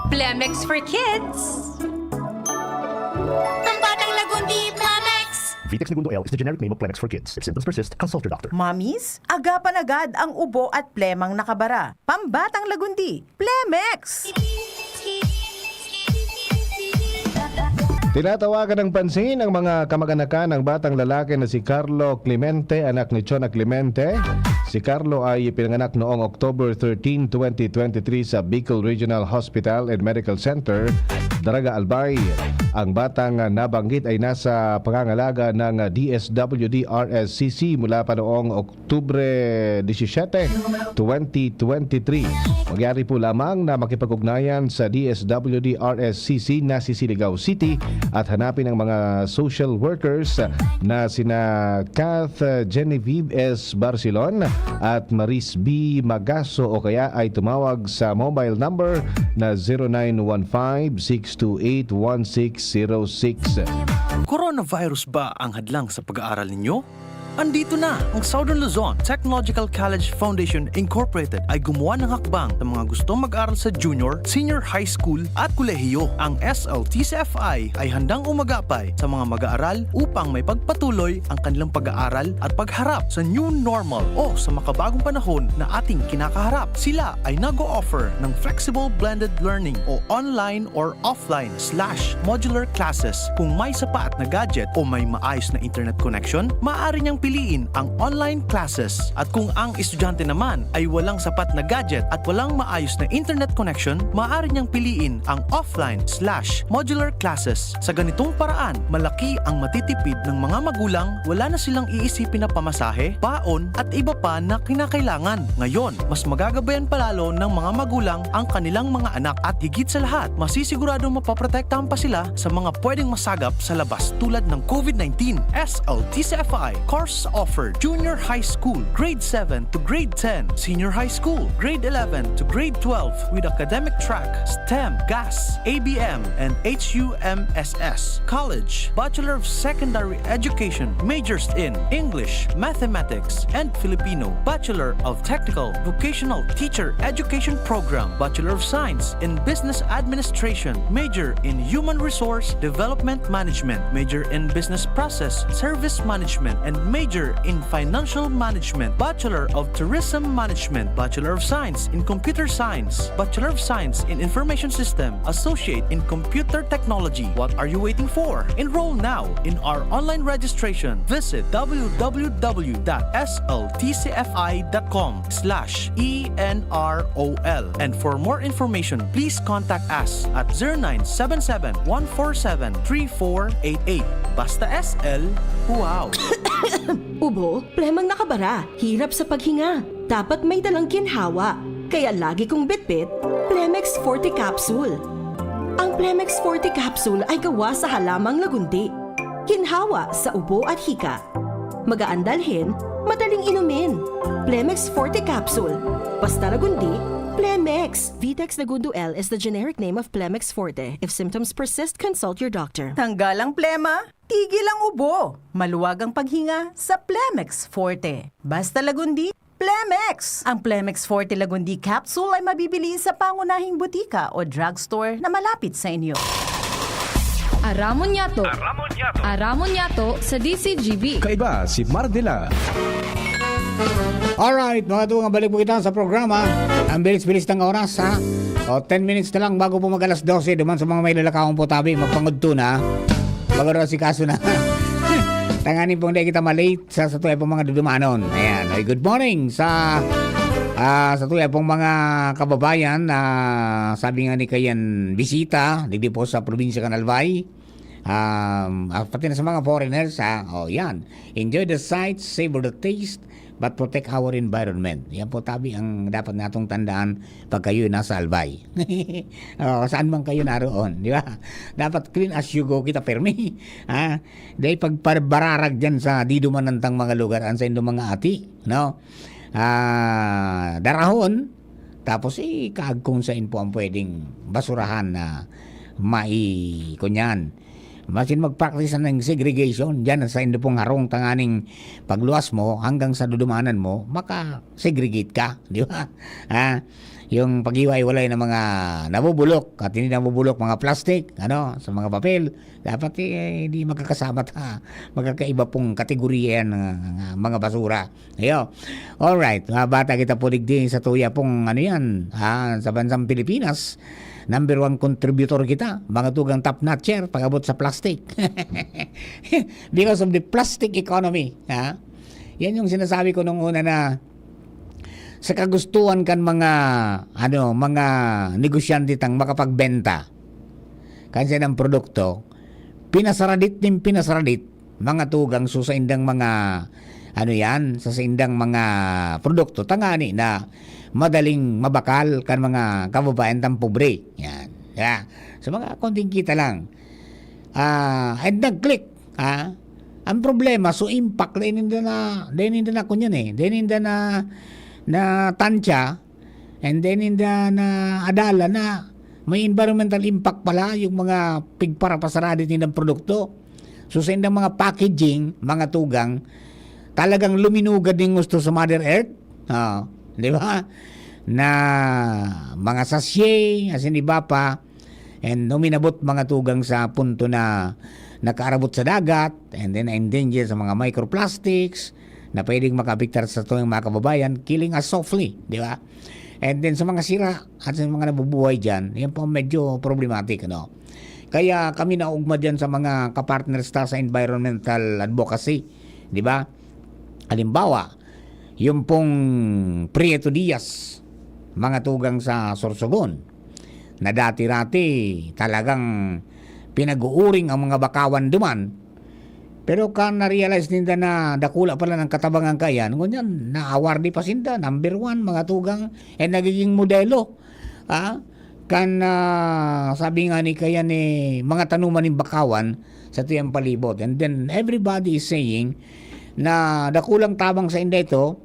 Plemex for Kids. Ang batang lagundi, Plemex! Vitex Negundo L is the generic name of Plemex for Kids. If symptoms persist, consult your doctor. Mommies, agapan agad ang ubo at plemang nakabara. Pambatang lagundi, Plemex! Tinatawagan ng pansin ang mga kamag-anakan ng batang lalaki na si Carlo Clemente, anak ni Chona Clemente. Si Carlo ay pinanganak noong October thirteen, twenty twenty-three sa Bicol Regional Hospital and Medical Center, Daraga, Albay. Ang batang nabanggit ay nasa pangangalaga ng D S W D R S C C mula pa noong Oktubre disisete, twenty twenty-three. Mangyari po lamang na makipag-ugnayan sa D S W D R S C C na si Siligao City at hanapin ang mga social workers na sina Kath Genevieve S. Barcelon at Maris B. Magaso o kaya ay tumawag sa mobile number na zero nine one five, six two eight, one six zero six. Coronavirus ba ang hadlang sa pag-aaral ninyo? Andito na! Ang Southern Luzon Technological College Foundation Incorporated ay gumawa ng hakbang sa mga gustong mag-aral sa junior, senior high school at kolehiyo. Ang S L T C F I ay handang umagapay sa mga mag-aaral upang maipagpatuloy ang kanilang pag-aaral at pagharap sa new normal o sa makabagong panahon na ating kinakaharap. Sila ay nag-o-offer ng flexible blended learning o online or offline slash modular classes. Kung may sapat na gadget o may maayos na internet connection, maaari niyang piliin ang online classes. At kung ang estudyante naman ay walang sapat na gadget at walang maayos na internet connection, maaari niyang piliin ang offline slash modular classes. Sa ganitong paraan, malaki ang matitipid ng mga magulang, wala na silang iisipin na pamasahe, baon, at iba pa na kinakailangan. Ngayon, mas magagabayan palalo ng mga magulang ang kanilang mga anak at higit sa lahat, masisiguradong mapoprotektahan pa sila sa mga pwedeng masagap sa labas tulad ng COVID nineteen. S L T C F I course offered: Junior High School, Grade seven to Grade ten, Senior High School, Grade eleven to Grade twelve, with academic track STEM, GAS, A B M, and H U M S S. College, Bachelor of Secondary Education, majors in English, Mathematics, and Filipino, Bachelor of Technical Vocational Teacher Education Program, Bachelor of Science in Business Administration, major in Human Resource Development Management, major in Business Process Service Management, and major in Financial Management, Bachelor of Tourism Management, Bachelor of Science in Computer Science, Bachelor of Science in Information System, Associate in Computer Technology. What are you waiting for? Enroll now in our online registration. Visit W W W dot S L T C F I dot com slash E N R O L. And for more information, please contact us at zero nine seven seven, one four seven, three four eight eight. Basta S L, wow! Ubo, plemang nakabara, hirap sa paghinga. Dapat may dalang ginhawa. Kaya lagi kong bitbit, Plemex Forte Capsule. Ang Plemex Forte Capsule ay gawa sa halamang lagundi. Ginhawa sa ubo at hika. Magaan dalhin, madaling inumin. Plemex Forte Capsule. Basta Lagundi, Plemex. Vitex Lagundo L is the generic name of Plemex Forte. If symptoms persist, consult your doctor. Tanggal ang plema, tigil ang ubo. Maluwag ang paghinga sa Plemex Forte. Basta Lagundi, Plemex. Ang Plemex Forte Lagundi Capsule ay mabibili sa pangunahing butika o drugstore na malapit sa inyo. Aramon niyato. Aramon niyato. Aramon niyato sa D C G B. Kaiba si Mardila. Alright, mga tugang, balik po kita sa programa. Ang bilis-bilis ng oras, ha? O, ten minutes na lang bago po mag-alas dose. Duman sa mga may lalakawan po tabi, magpangudto na. Magkakaroon si kaso na. Tanganing pong di kita malate sa, sa tuya pong mga dudumanon. Ayan. Ay, good morning sa, ah, sa tuya pong mga kababayan na sabi nga ni kayan bisita, digdi po sa probinsya kan Albay. Um, ah, pati na sa mga foreigners, ha? O, yan. Enjoy the sights, savor the taste, but protect our environment. Yan po tabi ang dapat natong tandaan pag kayo nasa Albay. O, saan man kayo naroon, di ba? Dapat clean as you go kita, permi. Ha? Dai pagparbararag diyan sa didumanan tang mga lugar, an saindo mga ati, no? Ah, darahon, tapos ikaagkong sain po ang pwedeng basurahan na mai-, kunyan. Masin mag-practice ng segregation diyan sa saindo pong harong tanganing pagluwas mo hanggang sa dudumanan mo, maka-segregate ka, di ba? Ah, yung paghiwa-hiwalay ng mga nabubulok at hindi nabubulok, mga plastic, ano, sa mga papel, dapat, eh, di magkakasama ta. Magkakaiba pong kategorya yan, ah, mga basura. Ayo. Alright, mga bata kita po digdi sa tuya pong ano yan, ah, sa bansang Pilipinas, number one contributor kita, mga tugang top notcher, pag-abot sa plastic. Because of the plastic economy, ha? Yan yung sinasabi ko nung una na sa kagustuhan kan mga, ano, mga negosyante tang makapagbenta kan saindang produkto, pinasaradit nin pinasaradit, mga tugang, so saindang mga, ano yan, sa saindang mga produkto, tangani na madaling mabakal kan mga kababayan tang pobre. Yan. Yeah. So, mga konting kita lang. Ah, and nag-click, ha? Ang problema, so impact, dai ninda na, dai ninda na kunyan eh. Dai ninda na, na tansya, and then ninda na adala na may environmental impact pala yung mga pigparapasaradit nilang produkto. So, sa indang mga packaging, mga tugang, talagang luminugad din gusto sa Mother Earth. Ah, di ba? Na mga sachet, asin iba pa, and uminabot mga tugang sa punto na nakaarabot sa dagat, and then na-endanger sa mga microplastics na pwedeng makaapektar sa ating mga kababayan, killing us softly, di ba? And then sa mga sira at sa mga nabubuhay dyan, yan po ang medyo problematic, ano? Kaya kami naugma dyan sa mga kapartners ta sa environmental advocacy, di ba? Halimbawa, yung pong Prieto Diaz, mga tugang sa Sorsogon, na dati-rati talagang pinag-uuring ang mga bakawan duman. Pero kan na-realize ninda na dakula pala ng katabangan kaiyan, ngunyan, naawardi pa sinda, number one, mga tugang, eh, nagiging modelo. Ah, kan, ah, sabi nga ni kaya ni mga tanuman nin bakawan sa tuyang palibot. And then everybody is saying na dakulang tabang sa inda ito,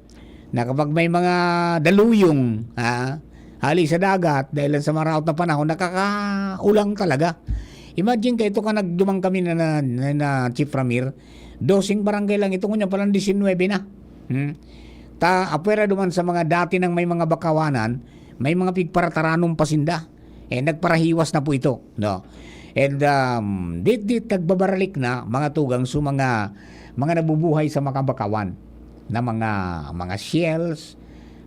na kapag may mga daluyong, ha, hali sa dagat, dahil lang sa maraot na panahon, nakakaulang talaga. Imagine ka, ito ka nagdumang kami na, na, na, na Chief Ramir, doseng barangay lang ito, ngunyan palang disinwebe na. Hmm? Ta, apwera duman sa mga dati nang may mga bakawanan, may mga pigparataranom pa sinda. Eh, nagparahiwas na po ito, no? And, um, dit-dit nagbabaralik na mga tugang sa mga, mga nabubuhay sa mga bakawan na mga, mga shells,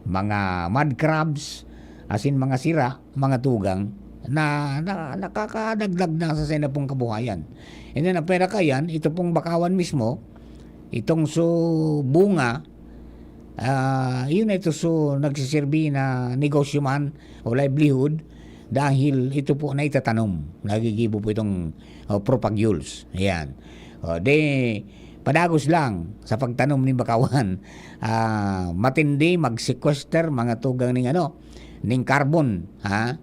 mga mud crabs, asin mga sira, mga tugang na, na nakakadagdag na sa sainda pong kabuhayan. And then, ang pera kayan, ito pong bakawan mismo, itong so bunga, ah, yun na ito so nagsiserbi na negosyo man o livelihood dahil ito po na itatanom. Nagigibo po itong, oh, propagules. Ayan. O, di, padagos lang sa pagtanom ni bakawan. Ah, matindi, mag-sequester, mga tugang ning ano, ning carbon, ha?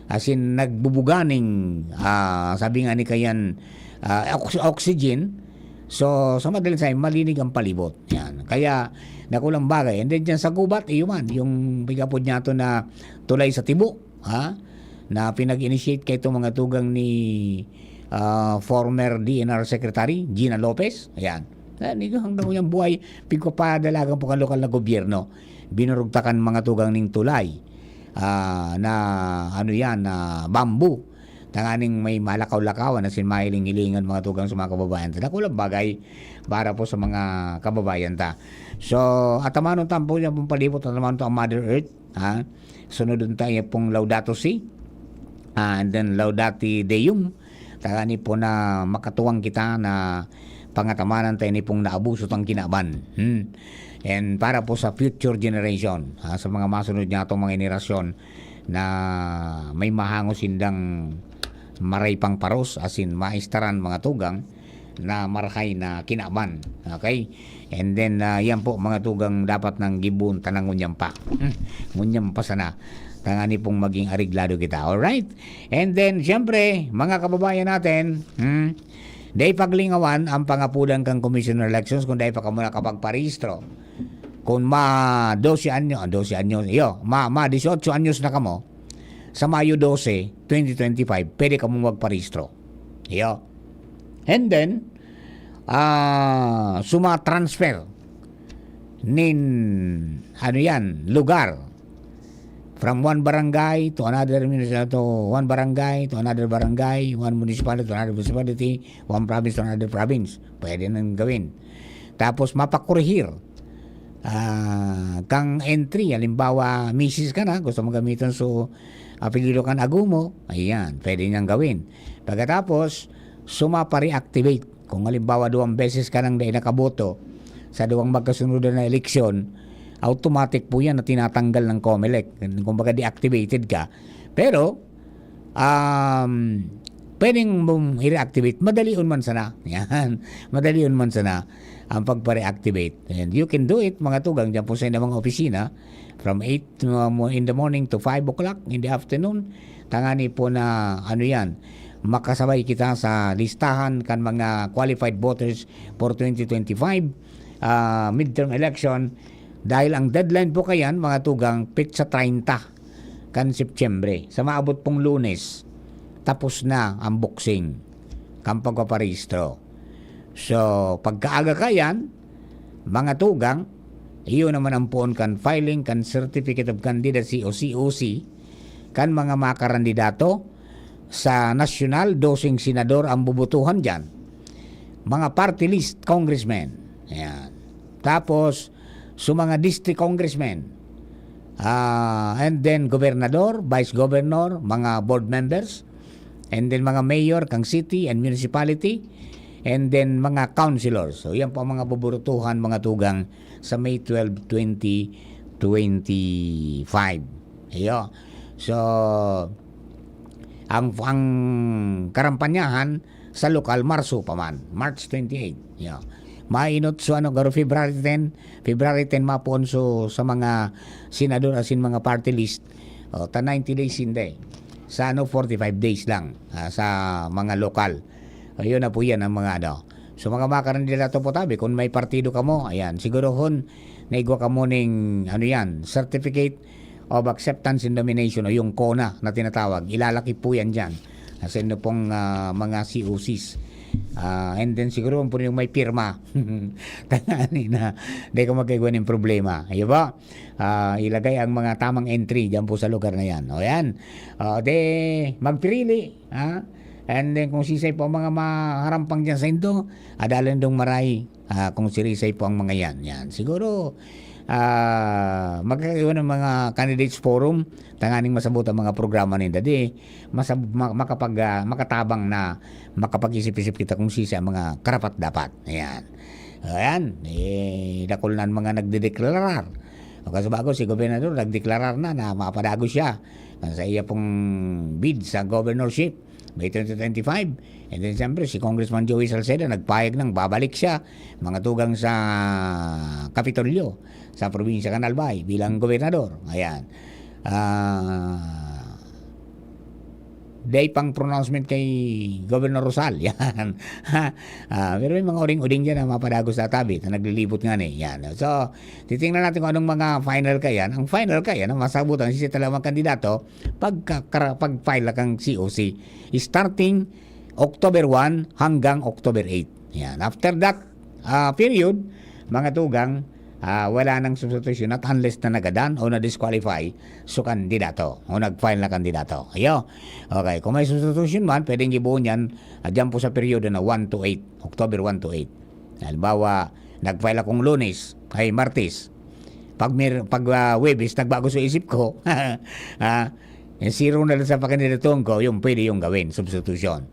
Asin nagbubuga ning, ah, sabi nga ni kayan, ah, ox-, oxygen, So, sa madaling sabi, malinig ang palibot. Yan. Kaya, dakulang bagay. And then, dyan sa gubat, iyo man, yung pigapod niya to na tulay sa tibo, ha? Na pinag-initiate kay itong mga tugang ni, ah, former D N R Secretary Gina Lopez. Ayan. Ayan, ito hanggang ngunyan buhay, pigpapadalagan po kan lokal na gobyerno. Binurugtakan mga tugang ning tulay, ah, na ano yan, na bamboo. Tanganing may malakaw-lakawan na sin mahiling-hilingan mga tugang sa mga kababayan ta. Dakulang bagay para po sa mga kababayan ta. So, atamanon ta po niya pong palibot, atamanon ta ang Mother Earth, ha? Sunodon ta iya pong Laudato Si, ah, and then Laudate Deum. Tangani po na makatuwang kita na pangatamanan ta ini pong naabuso tang kinaban. Hmm. And para po sa future generation, ha, sa mga masunod niya atong mga henerasyon na may mahangos sindang maray pang paros, asin maistaran mga tugang na marahay na kinaban. Okay? And then, ah, yan po, mga tugang, dapat nang gibohon ta na ngunyan pa. Hmm, ngunyan pa sana. Tangani pong maging areglado kita. Alright? And then, siyempre, mga kababayan natin, hmm, dai paglingawan ang pangapulan kan Commission on Elections kung dai pa kamo nakapagparehistro. Kung ma dose anyo, ah, dose anyo, iyo, ma, ma dieciocho anyos na kamo, sa Mayo dose, twenty twenty-five, pwede kamo magparehistro. Iyo. And then, ah, suma-transfer nin, ano yan, lugar. From one barangay to another municipality, to one barangay to another barangay, one municipality to another municipality, one province to another province. Pwede nang gawin. Tapos mapakurihir, ah, kang entry. Halimbawa, misis ka na, gusto mo gamiton so apelyido kan agumo, ayan, pwede niyang gawin. Pagkatapos, suma pa-reactivate. Kung halimbawa, duwang beses ka nang dai nakaboto sa duwang magkasunod na eleksyon, automatic po yan na tinatanggal ng Comelec. Kumbaga, deactivated ka. Pero, um, pwedeng mong i-reactivate. Madalion man sana. Yan. Madalion man sana ang pagpa-reactivate. And you can do it, mga tugang, dyan po sa inyong mga opisina, from eight, uh, mo-, in the morning to five o'clock in the afternoon. Tangani po na, ano yan, makasabay kita sa listahan kan mga qualified voters for twenty twenty-five, ah, midterm election. Dahil ang deadline po kayan, mga tugang, petsa treinta kan Setyembre. Sa maabot pong Lunes, tapos na ang boxing, kan pagpaparehistro. So, pagkaaga kayan, mga tugang, iyo naman ang poon kan filing kan Certificate of Candidacy o C O C kan mga makarandidato sa nasyonal, doseng senador ang bubutuhan diyan. Mga party list congressmen. Ayan. Tapos, sa mga district congressmen, ah, and then gobernador, vice governor, mga board members, and then mga mayor kang city and municipality, and then mga councilors. So, yan po ang mga buburutuhan, mga tugang, sa May twelve, twenty twenty-five. Iyo. So, ang, ang karampanyahan sa lokal, Marso pa man, March twenty-eight. Iyo. Mainot so ano, garo February ten, February ten mapuon so sa mga senador asin mga party list. O, ta ninety days hindi. Sa ano, forty-five days lang, ah, sa mga lokal. Ayun na po yan ang mga ano. So, mga makarandidato po tabi, kung may partido kamo, ayan, siguro hon, naigwa kamo ning, ano yan, certificate of acceptance in nomination o yung CONA na tinatawag. Ilalaki po yan dyan. Sa inyo pong, ah, mga C O Cs. Ah, and then siguro po yung may pirma. Tangani na, di ka magkaigwa ng problema. Ayo ba? Ah, ilagay ang mga tamang entry dyan po sa lugar na yan. O yan. Ah, de, magpirili. Ha? And then kung sisay po ang mga maharampang dyan sa indo, adalan dong maray, ah, kung sirisay po ang mga yan. Yan. Siguro, ah, magkakaroon ng mga candidates forum, tanganing masabot ang mga programa ninda. Di, masab-, ma-, makapag, ah, makatabang na makapag-isip-isip kita kung sisay ang mga karapat-dapat. Ayan. Ayan. Eh, dakul na ang mga nagdedeklarar. O kaso bago, si Gobernador nagdeklarar na na mapadagos siya sa iya pong bid sa governorship. May twenty twenty-five. And then, siyempre, si Congressman Joey Salceda nagpahayag nang babalik siya, mga tugang sa Kapitolyo, sa probinsya kan Albay, bilang gobernador. Ayan. Ah, Day pang pronouncement kay Governor Rosal. Yan. Ha? Ah, pero may mga uring-uring dyan na mapadagos sa tabi na naglilibot nga eh. Yan. So, titingnan natin kung anong mga final ka yan. Ang final ka yan, ang masabutan si talagang kandidato pag, pag file na kang C O C. Starting October one hanggang October eight. Yan. After that ah, period, mga tugang, ah, wala nang substitution, not unless na nagadan o na-disqualify so kandidato o nag-file na kandidato. Ayo. Okay, kung may substitution man, pwedeng gibuo niyan, ah, dyan po sa periodo na one to eight, October one to eight. Halimbawa, nag-file akong Lunes, ay Martes. Pag, mir, pag ah, Huwebes, nagbago sa isip ko, ah, yung zero na lang sa pakandidatuhan ko, yung pwede yung gawin, substitution.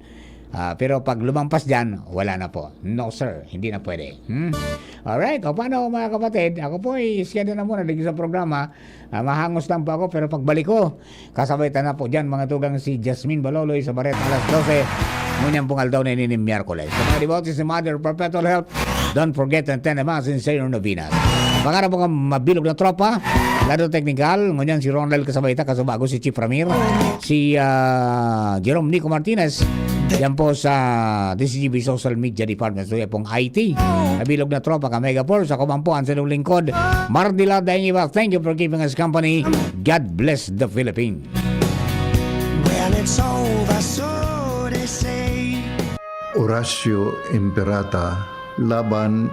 Ah, pero pag lumampas dyan, wala na po. No, sir. Hindi na pwede. Hmm? Alright. O paano, mga kapatid? Ako po ay siya na muna dito sa programa. Ah, mahangos lang po ako, pero pagbalik ko, kasabay ta na po dyan, mga tugang, si Jasmine Baloloy sa Bareta, alas dose. Ngunyan pong aldaw na ini ni Miyerkules. Sa mga devotees ni Mother Perpetual Help, don't forget to attend the Mass and say your novenas. Pangarap po kang mabilog na tropa, Lado Technical, ngunyan si Ronald kasabay ta, kasubago si Chief Ramir, si ah, Jerome Nico Martinez, yan po sa D C G B Social Media Department, so yan pong I T. Mabilog na tropa ka, Mega Force, ako man po, ang sinong lingkod, Mardila Daingiba. Thank you for keeping us company. God bless the Philippines. When it's over, so they say. Horacio Imperata laban